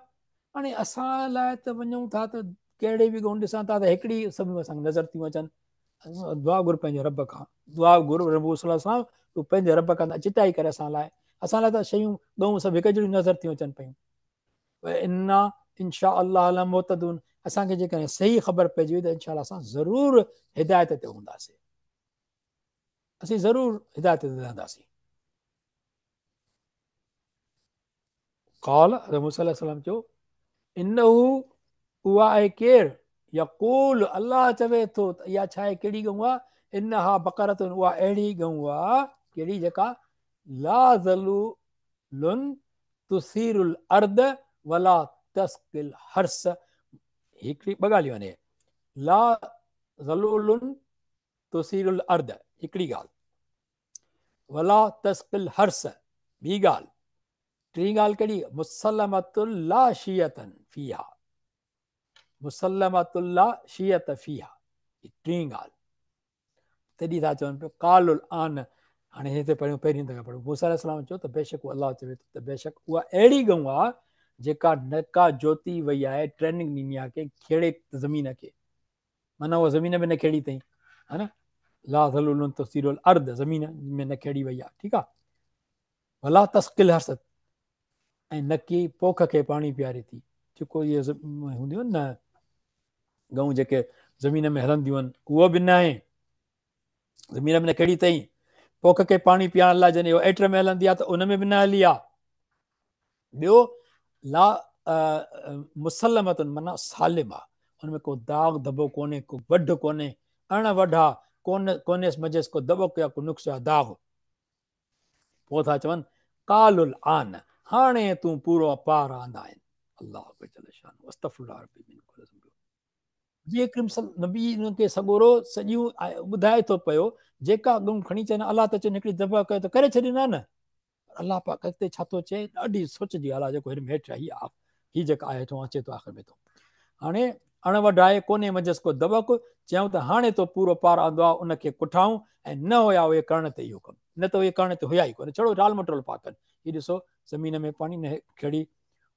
هاڻي اسان لاء ته وڃون ٿا ته ڪهڙي به ڳئون ڏسان ٿا ته هڪڙي سڀ اسان کي نظر ٿيون اچن دعا گهر پنهنجي رب کان دعا گهر رب صلي الله سان تون پنهنجي رب کان چٽائي ڪري اسان لاء اسان لاء ته شيون ڳئون سڀ هڪ جهڙيون نظر ٿيون اچن پيون وانا ان شاء الله لمهتدون اسان کي جيڪڏهن صحيح خبر پئجي وئي ته ان شاء الله اسان ضرور هدايت تي هونداسين اسين ضرور هدايت تي رهنداسين قال حضرت موسيٰ عليه السلام چيو انه اها آهي ڪير يقول الله چوي ٿو ته اها ڇا آهي ڪهڙي ڳئون آهي انها بقرة اها اهڙي ڳئون آهي ڪهڙي جيڪا لا ذلول تثير الارض ولا تسقي الحرث هڪڙي ٻه ڳالهيون آهن لا ذلول تثير الارض هڪڙي ڳالهه ولا تسقي الحرث ٻي ڳالهه ٽين ڳالهه ڪهڙي مسلمة لا شية فيها مسلمة لا شية فيها ٽين ڳالهه تڏهن ٿا چون پيو قالوا الآن هاڻي هتي پڙهيون پهرين دفعا پڙهيون موسيٰ عليه السلام چيو ته بيشڪ الله چوي ٿو ته بيشڪ اها اهڙي ڳئون آ جيڪا نه ڪا جوتي وئي آهي ٽريننگ ڏني آهي ڪنهن کيڙي زمين کي معنيٰ اها زمين به نه کيڙي اٿئي ها نه لا ذلول تثير الارض زمين ۾ نه کيڙي وئي آهي ٺيڪ آهي ولا تسقي الحرث ۽ نه ڪي پوک کي پاڻي پياري ٿي جيڪو اهي هونديون آهن نه ڳئون جيڪي زمين ۾ هلنديون آهن اهو به ناهي زمين ۾ نه کيڙي اٿئي پوک کي پاڻي پيارڻ لاء جڏهن اهو ايٽر ۾ هلندي آهي ته ان ۾ به نه هلي آهي ٻيو لا مسلمة معنيٰ سالم آ ان ۾ ڪو داغ ڌٻو ڪونهي ڪو وڍ ڪونهي اڻ وڍ آ ڪون ڪونهيس منجهس ڪو دٻڪ يا ڪو نقص يا داغ پوء ٿا چون قالوا الآن هاڻي تون پورو پار آندا آهن الله اڪبر جل شانه استغفر الله ربي من ڪل ذنب نبي اڪرم صلي نبي انهن کي سڳورو سڄيون ٻڌائي ٿو پيو جيڪا ڳئون کڻي چون الله ته چون هڪڙي ذبح ڪيو ته ڪري ڇڏين ها نه الله پاڪ اڳتي ڇا ٿو چئي ڏاڍي سوچ جي ڳالهه آهي جيڪو هن ۾ هيٺ هي آ هي جيڪا آهي هيٺون اچي ٿو آخر ۾ ٿو هاڻي اڻ وڍائي ڪونهي منجهس ڪو دٻڪ چيائون ته هاڻي تو پورو پار آندو آ ان کي ڪٺائون ۽ نه هيا اهي ڪرڻ تي اهو ڪم نه ته اهي ڪرڻ تي هيا ئي ڪونه ڇڙو ٽال مٽول پيا ڪن هي ڏسو زمين ۾ پاڻي نه کيڙي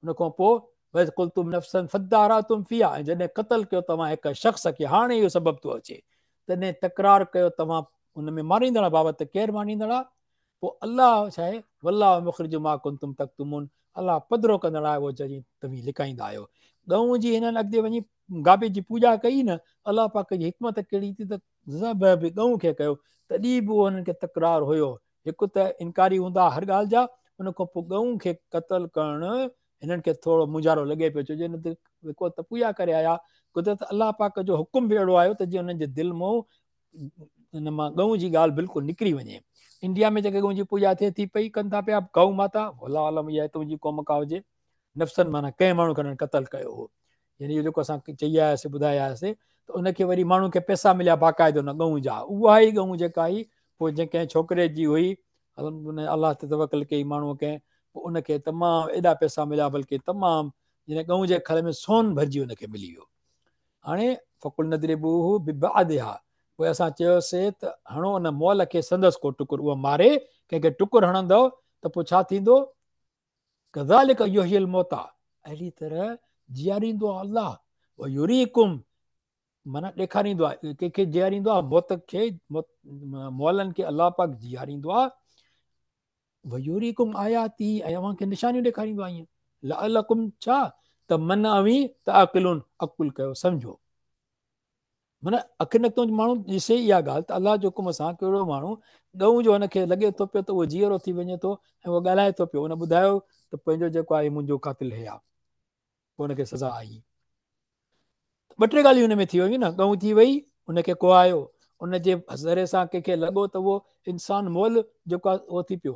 ان کان پوء واذ قتلتم نفسا فاداراتم فيها ۽ جڏهن قتل ڪيو توهان هڪ شخص کي هاڻي اهو سبب ٿو اچي تڏهن تڪرار ڪيو توهان ان ۾ ماريندڙ بابت ڪير ماريندڙ آ پوء الله ڇا آهي؟ والله مخرج ما ڪنتم تڪتمون الله پڌرو ڪندڙ آهي اهو جنهن توهين لڪائيندا آهيو. ڳئون جي هنن اڳتي وڃي گابي جي پوڄا ڪئي نه، الله پاڪ جي حڪمت ڪهڙي ٿي ته ذبح به ڳئون کي ڪيو، تڏهن به اهو هنن کي تڪرار هيو. هڪ ته انڪاري هوندا هر ڳالهه جا، ان کان پوء ڳئون کي قتل ڪرڻ هنن کي ٿورو مونجهارو لڳي پيو ڇو جو هن ته ته پوڄا ڪري آيا. قدرت الله پاڪ جو حڪم به اهڙو آيو ته جيئن هنن جي دل مون ان مان ڳئون جي ڳالهه بلڪل نڪري وڃي. انڊيا ۾ جيڪا ڳئون جي پوڄا ٿئي ٿي پئي ڪن ٿا پيا گئو ماتا والله اعلم اها هتون جي قوم ڪا هجي نفسن معنيٰ ڪنهن ماڻهو کي انهن قتل ڪيو هو يعني اهو جيڪو اسان چئي آياسي ٻڌائي آياسي ته ان کي وري ماڻهن کي پئسا مليا باقاعده ان ڳئون جا اها ئي ڳئون جيڪا هئي پوء جنهن ڪنهن ڇوڪري جي هئي الله تي توڪل ڪئي ماڻهو ڪنهن پوء ان کي تمام ايڏا پئسا مليا بلڪه تمام جنهن ڳئون جي کل ۾ سون ڀرجي ان کي ملي ويو هاڻي فقلنا اضربوه ببعضها پوء اسان چيوسي ته هڻو ان مئل کي سندس ڪو ٽڪر اهو ماري ڪنهن کي ٽڪر هڻندؤ ته پوء ڇا ٿيندو ڪذالڪ يحيي الموتيٰ اهڙي طرح جياريندو آهي الله ويريڪم معنيٰ ڏيکاريندو آهي ڪنهن کي جياريندو آهي موت کي مئلن کي الله پاڪ جياريندو آهي ويريڪم آياته ۽ اوهان کي نشانيون ڏيکاريندو آهي لعلڪم ڇا ته من اوهين تعقلون عقل ڪيو سمجهو من اک نڪتو ماڻهو ڏسي اها ڳالهه ته الله جي حڪم سان ڪهڙو ماڻهو ڳئون جو هن کي لڳي ٿو پيو ته اهو جيئرو ٿي وڃي ٿو ۽ اهو ڳالهائي ٿو پيو ان ٻڌايو ته پنهنجو جيڪو آهي منهنجو قاتل هي آ پوء ان کي سزا آئي. ٻه ٽي ڳالهيون ان ۾ ٿي ويون نه، ڳئون ٿي وئي، ان کي ڪهايو، ان جي ذري سان ڪنهن کي لڳو ته اهو انسان مئل جيڪو آهي اهو ٿي پيو،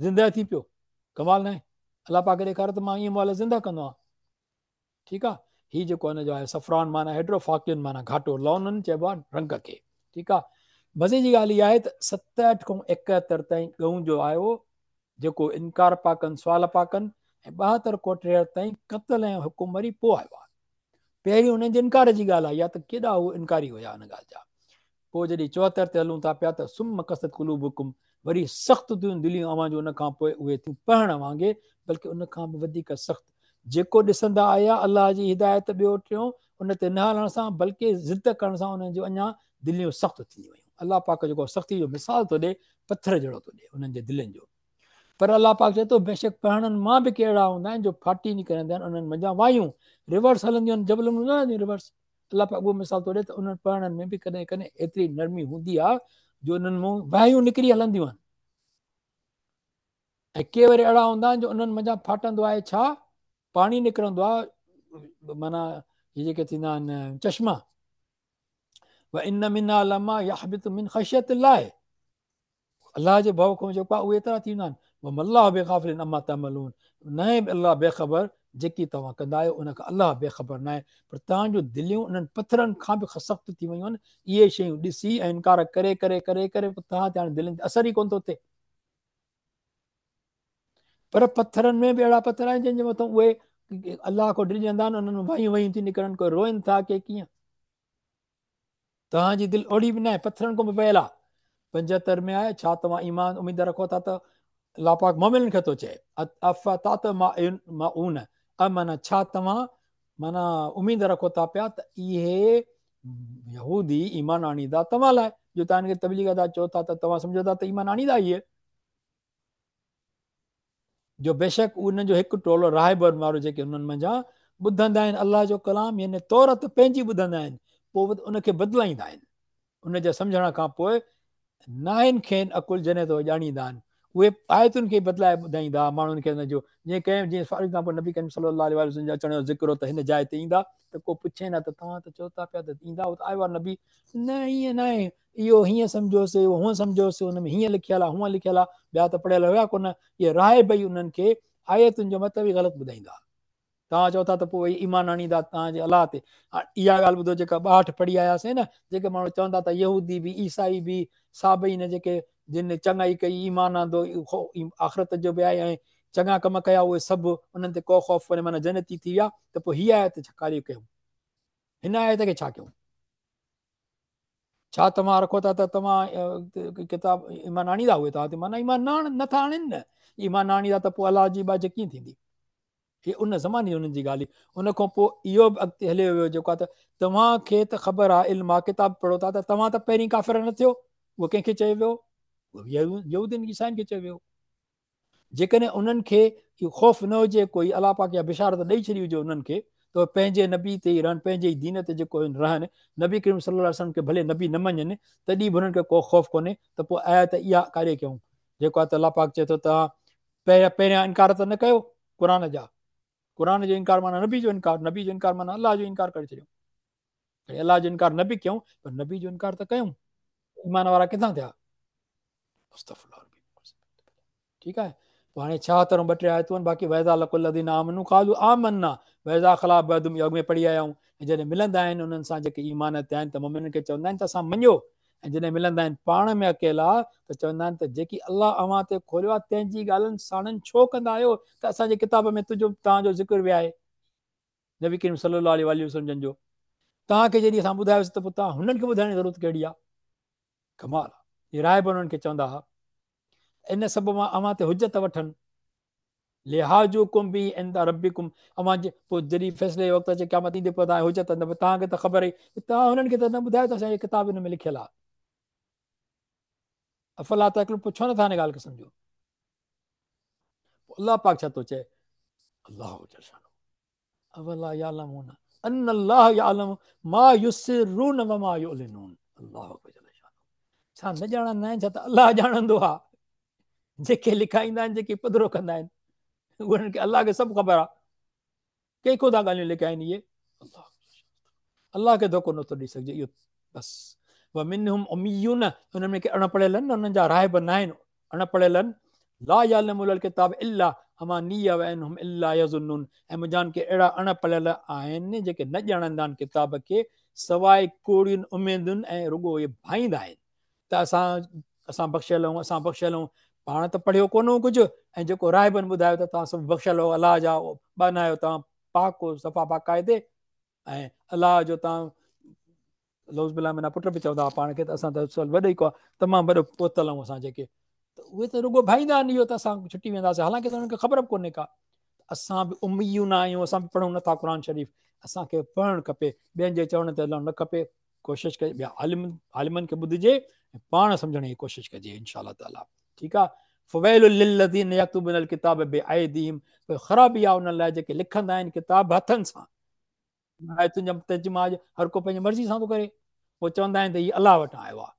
زنده ٿي پيو، ڪمال ناهي؟ الله پاڪ ڏيکاريو ته مان ائين مئل زنده ڪندو آهيان. ٺيڪ آهي، هي جيڪو ان جو آهي صفران معنيٰ هيڊروفاڪين معنيٰ گهاٽو لون چئبو آهي رنگ کي. ٺيڪ آهي، مزي جي ڳالهه اها آهي ته 67 کان 71 تائين ڳئون جو آيو جيڪو انڪار پيا ڪن سوال پيا ڪن ۽ 72 کان 63 تائين قتل ۽ حڪم وري پوء آيو آهي. پهرين انهن جي انڪار جي ڳالهه آئي آهي ته ڪيڏا هو انڪاري هيا ان ڳالهه جا. پوء جڏهن 74 تي هلون ٿا پيا ته ثم قست قلوبڪم وري سخت ٿيون دليون اوهان جون ان کان پوء اهي ٿيون پهڻ وانگي بلڪه ان کان به وڌيڪ سخت جيڪو ڏسندا آيا الله جي هدايت ٻيو ٽيون ان تي نه هلڻ سان بلڪه ضد ڪرڻ سان انهن جون اڃا دليون سخت ٿينديون ويون. الله پاڪ جيڪو سختي جو مثال ٿو ڏي پٿر جهڙو ٿو ڏئي انهن جي دلين جو پر الله پاڪ چئي ٿو بيشڪ پهڻن مان به ڪي اهڙا هوندا آهن جو ڦاٽي نڪرندا آهن انهن منجهان وايون ريورس هلنديون آهن جبل ۾ نه هلنديون ريورس الله پاڪ اهو مثال ٿو ڏئي ته انهن پهڻن ۾ به ڪڏهن ڪڏهن ايتري نرمي هوندي آهي جو انهن مان وايون نڪري هلنديون آهن ۽ ڪي وري اهڙا هوندا آهن جو انهن منجهان ڦاٽندو آهي ڇا پاڻي نڪرندو آهي معنيٰ هي جيڪي ٿيندا آهن چشما وان منا لما يهبط من خشيه الله الله جي ڀؤ کان جيڪو آهي اهي ايترا ٿيندا آهن وما الله بغافل عما تعملون ناهي به الله بي خبر جيڪي توهان ڪندا آهيو ان کان الله بي خبر ناهي پر توهان جون دليون انهن پٿرن کان به سخت ٿي ويون آهن اهي شيون ڏسي ۽ انڪار ڪري ڪري ڪري ڪري توهان تي هاڻي دلين تي اثر ئي ڪونه ٿو ٿئي پر پٿرن ۾ به اهڙا پٿر آهن جن جي مٿان اهي الله کان ڊڄندا آهن انهن مان وايون وايون ٿي نڪرن ڪو روئن ٿا ڪي ڪيئن توهان جي دل اوڙي به ناهي پٿرن کان به پيل آهي 75 ۾ آهي ڇا توهان ايمان اميد رکو ٿا ته الله پاڪ مؤمنن کي ٿو چئي افتطمعون ا معنيٰ ڇا توهان معنيٰ اميد رکو ٿا پيا ته اهي يهودي ايمان آڻيندا توهان لاء جو توهان کي تبليغ ٿا چئو ٿا ته توهان سمجهو ٿا ته ايمان آڻيندا اهي؟ جو بيشڪ انهن جو هڪ ٽولو راهبن وارو جيڪي انهن منجهان ٻڌندا آهن الله جو ڪلام يعني تورات پنهنجي ٻڌندا آهن پوء ان کي بدلائيندا آهن ان جي سمجهڻ کان پوء ناهن کين عقل جڏهن ته اهي ڄاڻيندا آهن اهي آيتن کي بدلائي ٻڌائيندا ماڻهن کي ان جو جيئن ڪنهن جيئن فارغ کان پوء نبي ڪريم صلي الله عليه وسلم جي اچڻ جو ذڪر هو ته هن جاء تي ايندا ته ڪو پڇي نه ته توهان ته چئو ٿا پيا ته ايندا هو ته آيو آهي نبي نه ائين نه آهي اهو هيئن سمجهوس اهو هونئن سمجهوس ان ۾ هيئن لکيل آهي هونئن لکيل آهي ٻيا ته پڙهيل هيا ڪونه اهي راهب ئي انهن کي آيتن جو مطلب ئي غلط ٻڌائيندا توهان چئو ٿا ته پوء اهي ايمان آڻيندا توهان جي الله تي. هاڻ اها ڳالهه ٻڌو جيڪا 62 پڙهي آياسين نه، جيڪي ماڻهو چون ٿا ته يهودي به عيسائي به صابئين جيڪي جن چڱائي ڪئي ايمان آندو آخرت جو به آهي ۽ چڱا ڪم ڪيا اهي سڀ انهن تي ڪو خوف ڪونهي معنيٰ جنتي ٿي ويا ته پوء هي آيت ڇا ڪاري ڪيون؟ هن آيت کي ڇا ڪيون؟ ڇا توهان رکو ٿا ته توهان ڪتاب ايمان آڻيندا اهي توهان تي معنيٰ ايمان نه نٿا آڻين نه ايمان نه آڻيندا ته پوء الله جي ٻاجهه ڪيئن ٿيندي؟ هي ان زماني جي انهن جي ڳالهه هئي. ان کان پوء اهو به اڳتي هليو ويو جيڪو آهي ته توهان کي ته خبر آهي علم آهي ڪتاب پڙهو ٿا ته توهان ته پهرين ڪافر نه ٿيو. اهو ڪنهن کي چيو ويو؟ اهو يهودين عيسائين کي چيو ويو. جيڪڏهن انهن کي اهو خوف نه هجي ڪوئي الله پاڪ اها بشارت ڏئي ڇڏي هجي انهن کي ته اهي پنهنجي نبي تي ئي رهن پنهنجي ئي دين تي جيڪو رهن نبي ڪريم صلي الله عليه وسلم کي ڀلي نبي نه مڃن تڏهن به انهن کي ڪو خوف ڪونهي ته پوء آيت اها ڪاڏي ڪيون جيڪو آهي ته الله پاڪ چئي ٿو ته پهريان پهريان انڪار ته نه ڪيو قرآن جا قرآن جو انڪار معنيٰ نبي جو انڪار نبي جو انڪار معنيٰ الله جو انڪار ڪري ڇڏيو الله جو انڪار نه به ڪيون پر نبي جو انڪار ته ڪيون ايمان وارا ڪٿان ٿيا ٺيڪ آهي پوء هاڻي 76 ٻه ٽي آيتون باقي واذا لقوا الذين آمنوا قالوا آمنا واذا خلا بعضهم اڳ ۾ پڙهي آيا آهيون ۽ جڏهن ملندا آهن انهن سان جيڪي ايمان تي آهن ته مؤمنن کي چوندا آهن ته اسان مڃيو ۽ جڏهن ملندا آهن پاڻ ۾ اڪيلا ته چوندا آهن ته جيڪي الله اوهان تي کوليو آهي تنهن جي ڳالهين ساڻن ڇو ڪندا آهيو ته اسان جي ڪتاب ۾ تنهنجو توهان جو ذڪر به آهي نبي ڪريم صلي الله عليه وآله وسلم جن جو توهان کي جڏهن اسان ٻڌايوسين ته پوء توهان هنن کي ٻڌائڻ جي ضرورت ڪهڙي آهي ڪمال آهي راهب انهن کي چوندا هئا ان سبب مان اوهان تي حجت وٺن ليحاجوڪم به عند ربڪم اوهان جي پوء جڏهن فيصلي جو وقت اچي قيامت ايندي پوء توهان حجت نه توهان کي ته خبر هئي توهان هنن کي ته نه ٻڌايو ته اسان جي ڪتاب ان ۾ لکيل آهي افلا تعقلون پوء ڇو نٿا هن ڳالهه کي سمجهو الله پاڪ ڇا ٿو چئي الله جل شانه اولا يعلمون ان الله يعلم ما يسرون وما يعلنون الله اڪبر جل شانه ڇا نه ڄاڻندا آهن ڇا ته الله ڄاڻندو آهي جيڪي لڪائيندا آهن جيڪي پڌرو ڪندا آهن انهن کي الله کي سڀ خبر آهي ڪنهن کان ٿا ڳالهيون لڪائن اهي الله الله کي ڌوڪو نٿو ڏئي سگهجي اهو بس ومنهم اميون انهن ۾ ڪي اڻ پڙهيل آهن انهن جا راهب نه آهن اڻ پڙهيل آهن لا يعلمون الڪتاب الا اماني وان هم الا يظنون ۽ منجهان ڪي اهڙا اڻ پڙهيل آهن جيڪي نه ڄاڻندا آهن ڪتاب کي سواء ڪوڙين اميدن ۽ رڳو اهي ڀائيندا آهن ته اسان اسان بخشيل آهيون اسان بخشيل آهيون پاڻ ته پڙهيو ڪونه هو ڪجهه ۽ جيڪو راهبن ٻڌايو ته توهان سڀ بخشيل آهيو الله جا ٻانها آهيو توهان پاڪ آهيو صفا باقاعدي ۽ الله جو توهان نعوذ بالله منا پٽ به چوندا هئا پاڻ کي ته اسان ته سول وڏو ئي ڪو تمام وڏو پهتل آهيون اسان جيڪي ته اهي ته رڳو ڀائيندا آهن اهو ته اسان ڇٽي وينداسين حالانڪه انهن کي خبر به ڪونهي ڪا اسان به اميون آهيون اسان به پڙهون نٿا قرآن شريف اسان کي پڙهڻ کپي ٻين جي چوڻ تي هلڻ نه کپي ڪوشش ڪجي ٻيا عالم عالمن کي ٻڌجي ۽ پاڻ سمجهڻ جي ڪوشش ڪجي انشاء الله تعالي ٺيڪ آ فويل للذين يكتبون الكتاب بايديهم خرابي آ انهن لاء جيڪي لکندا آهن ڪتاب هٿن سان آيتن جا ترجما هر ڪو پنهنجي مرضي سان ٿو ڪري پوء چوندا آهن ته هي الله وٽان آيو آهي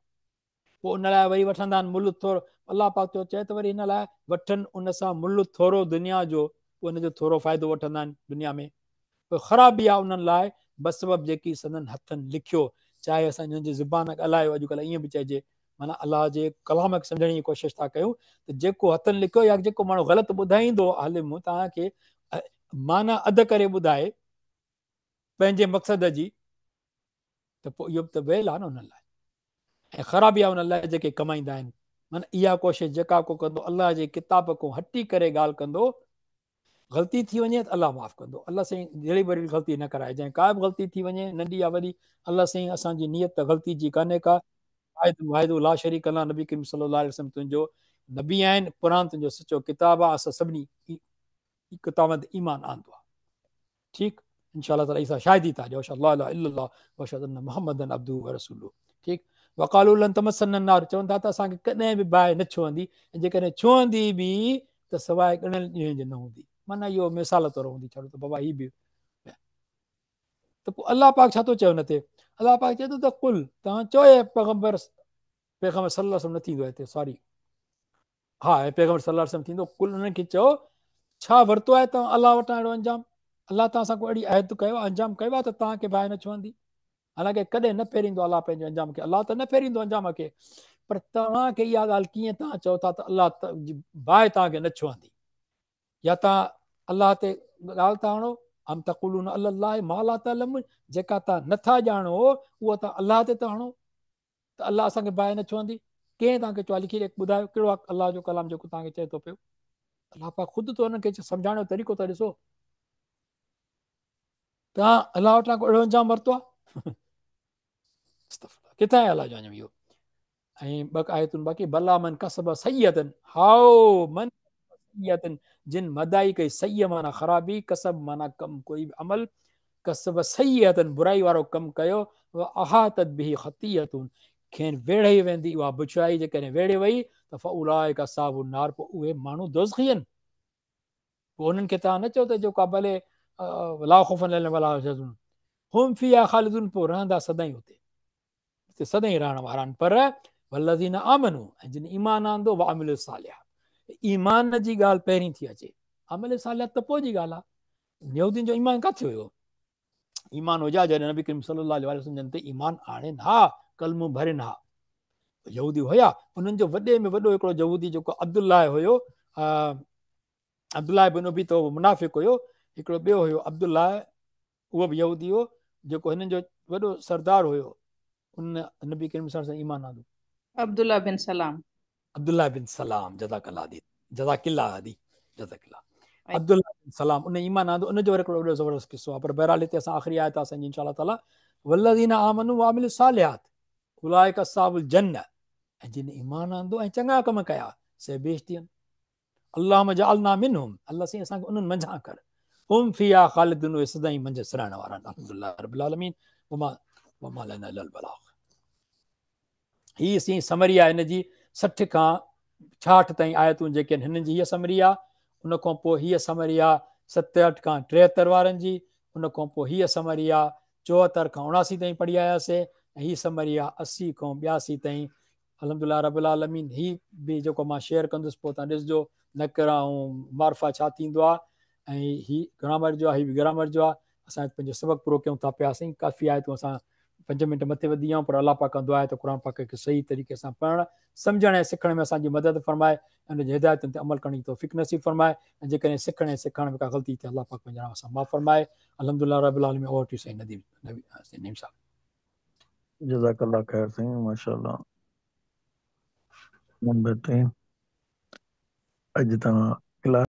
پوء ان لاء وري وٺندا آهن ملهه ٿورو الله پاڪ ٿو چئي ته وري هن لاء وٺن ان سان ملهه ٿورو دنيا جو پوء ان جو ٿورو فائدو وٺندا آهن دنيا ۾ پوء خرابي آهي انهن لاء بسبب جيڪي سندن هٿن لکيو چاهي اسان جن جي زبان ڳالهايو اڄڪلهه ائين به چئجي معنيٰ الله جي ڪلام کي سمجهڻ جي ڪوشش ٿا ڪيون ته جيڪو هٿن لکيو يا جيڪو ماڻهو غلط ٻڌائيندو عالم توهان کي معنيٰ اڌ ڪري ٻڌائي پنهنجي مقصد جي ته پوء اهو به ته ويل آهي نه انهن لاء ۽ خرابي آهي انهن لاء جيڪي ڪمائيندا آهن معنيٰ اها ڪوشش جيڪا ڪو ڪندو الله جي ڪتاب کان هٽي ڪري ڳالهه ڪندو غلطي ٿي وڃي ته الله معاف ڪندو الله سائين جهڙي وڏي غلطي نه ڪرائي جنهن ڪا به غلطي ٿي وڃي ننڍي يا وڏي الله سائين اسان جي نيت ته غلطي جي ڪانهي ڪا واحد وحده لا شريڪ له نبي ڪريم صلي الله عليه وسلم تنهنجو نبي آهن قرآن تنهنجو سچو ڪتاب آهي اسان سڀني ڪتابن تي ايمان آندو آهي ٺيڪ ان شاء الله تعالي اسان شاهدي ٿا ڏيون لا اله الا الله واشهد ان محمدا عبده ورسوله ٺيڪ. وقالوا لن تمسنا النار، چون ٿا ته اسان کي ڪڏهن به باهه نه ڇهندي، ۽ جيڪڏهن ڇهندي به ته سواء ڳڻيل ڏينهن جي نه هوندي. معنيٰ اهو مثال طور هوندي، ڇڙو ته بابا هي به ته پوء الله پاڪ ڇا ٿو چئي ان تي؟ الله پاڪ چئي ٿو ته قل، توهان چئو اي پيغمبر، پيغمبر صلي الله عليه وسلم نه ٿيندو هتي، سوري، ها اي پيغمبر صلي الله عليه وسلم ٿيندو، قل انهن کي چئو ڇا ورتو آهي توهان الله وٽان اهڙو انجام؟ الله توهان سان ڪو اهڙي عهد ڪيو آهي، انجام ڪيو آهي ته توهان کي باهه نه ڇهندي؟ حالانڪه ڪڏهن نه ڦيريندو الله پنهنجي انجام کي، الله ته نه ڦيريندو انجام کي، پر توهان کي اها ڳالهه ڪيئن توهان چئو ٿا ته الله جي باهه توهان کي نه ڇهندي؟ يا توهان الله تي ڳالهه ٿا هڻو، ام تقولون علي الله ما لا تعلمون، جيڪا توهان نٿا ڄاڻو اهو توهان الله تي ٿا هڻو ته الله اسان کي باهه نه ڇهندي. ڪنهن توهان کي چيو؟ لکي ڏي، ٻڌايو ڪهڙو آهي الله جو ڪلام جيڪو توهان کي چئي ٿو پيو؟ الله پاڪ خود ٿو انهن کي سمجهائڻ جو طريقو ته ڏسو. توهان الله وٽان ڪو اهڙو انجام ورتو آهي؟ ڪٿان آهي الله جو انجام اهو؟ ۽ ٻه آيتون باقي، بلا من ڪسب سيئة، هائو من سيئة، جن مدائي ڪئي، سيئه معنيٰ خرابي، ڪسب معنيٰ ڪم، ڪوئي به عمل، ڪسب سيئة برائي وارو ڪم ڪيو، واحاطت به خطيئته، کين ويڙهي ويندي اها بڇڙائي، جيڪڏهن ويڙهي وئي ته فاولئڪ اصحاب النار، پوء اهي ماڻهو دوزخي آهن. پوء انهن کي توهان نه چئو ته جيڪو آهي ڀلي لا خوف عليهم ولا هم يحزنون هم فيها خالدون، پوء رهندا سدائين اتي، اتي سدائين رهڻ وارا آهن. پر والذين آمنوا، ۽ جن ايمان آندو، وعملوا الصالحات، ايمان جي ڳالهه پهرين ٿي اچي، عمل صالحات ته پوء جي ڳالهه آهي. يهودين جو ايمان ڪاٿي هيو؟ ايمان هجا جڏهن نبي ڪريم صلي الله عليه وسلم جن تي ايمان آڻين ها، ڪلمو ڀرين ها. يهودي هيا، انهن جو وڏي ۾ وڏو هڪڙو يهودي جيڪو عبدالله هيو، عبدالله بن ابي ته منافق هيو، هڪڙو ٻيو هيو عبدالله، اهو به يهودي هو، جيڪو هنن جو وڏو سردار هيو، ان نبي ڪريم صلي الله عليه وسلم ايمان آندو. عبدالله بن سلام. عبدالله بن سلام، جزاک الله the, جزاک الله the, جزاک الله. عبدالله بن سلام ان ايمان آندو، ان جو وري هڪڙو وڏو زبردست قصو آهي، پر بهرحال هتي اسان آخري آيت آهي اسان جي انشاء الله تعالي، والذين آمنوا وعملوا الصالحات اولئک اصحاب الجنه، ۽ جن ايمان آندو ۽ چڱا ڪم ڪيا سي بهشتي آهن. اللهم اجعلنا منهم، الله سائين اسان کي انهن منجهان ڪر. هم فيها خالدون، اهي سدائين منجهس رهڻ وارا آهن. الحمدلله رب العالمين وما علينا الا البلاغ. هي سين سمري آهي هن جي 60 کان 66 تائين آيتون جيڪي آهن هنن جي هيء سمري آهي. ان کان پوء هيء سمري آهي 67 کان 73 وارن جي. ان کان پوء هيء سمري آهي 74 کان 79 تائين پڙهي آياسي ۽ هي سمري آهي 80 کان 82 تائين. الحمدلله رب العالمين هي به جيڪو مان شيئر ڪندس پوء تان ڏسجو نڪره ۽ معرفه ڇا ٿيندو آهي ۽ هي گرامر جو آهي، هي به گرامر جو آهي. اسان پنهنجو سبق پورو ڪيون ٿا پيا سائين، ڪافي آهي تون اسان 5 منٽ مٿي وڌي ويا آهيون، پر الله پاڪ کان دعا آهي ته قرآن پاڪ کي صحيح طريقي سان پڙهڻ، سمجهڻ ۽ سکڻ ۾ اسان جي مدد فرمائي ۽ ان جي هدايتن تي عمل ڪرڻ جي توفيق نصيب فرمائي ۽ جيڪڏهن سکڻ ۽ سيکارڻ ۾ ڪا غلطي ٿئي الله پاڪ پنهنجي رحم سان معاف فرمائي. الحمدلله رب العالمين. اوور ٽو سائين نديم نعيم صاحب. جزاڪ الله خير سائين ماشاءالله بهترين اڄ توهان ڪلاس.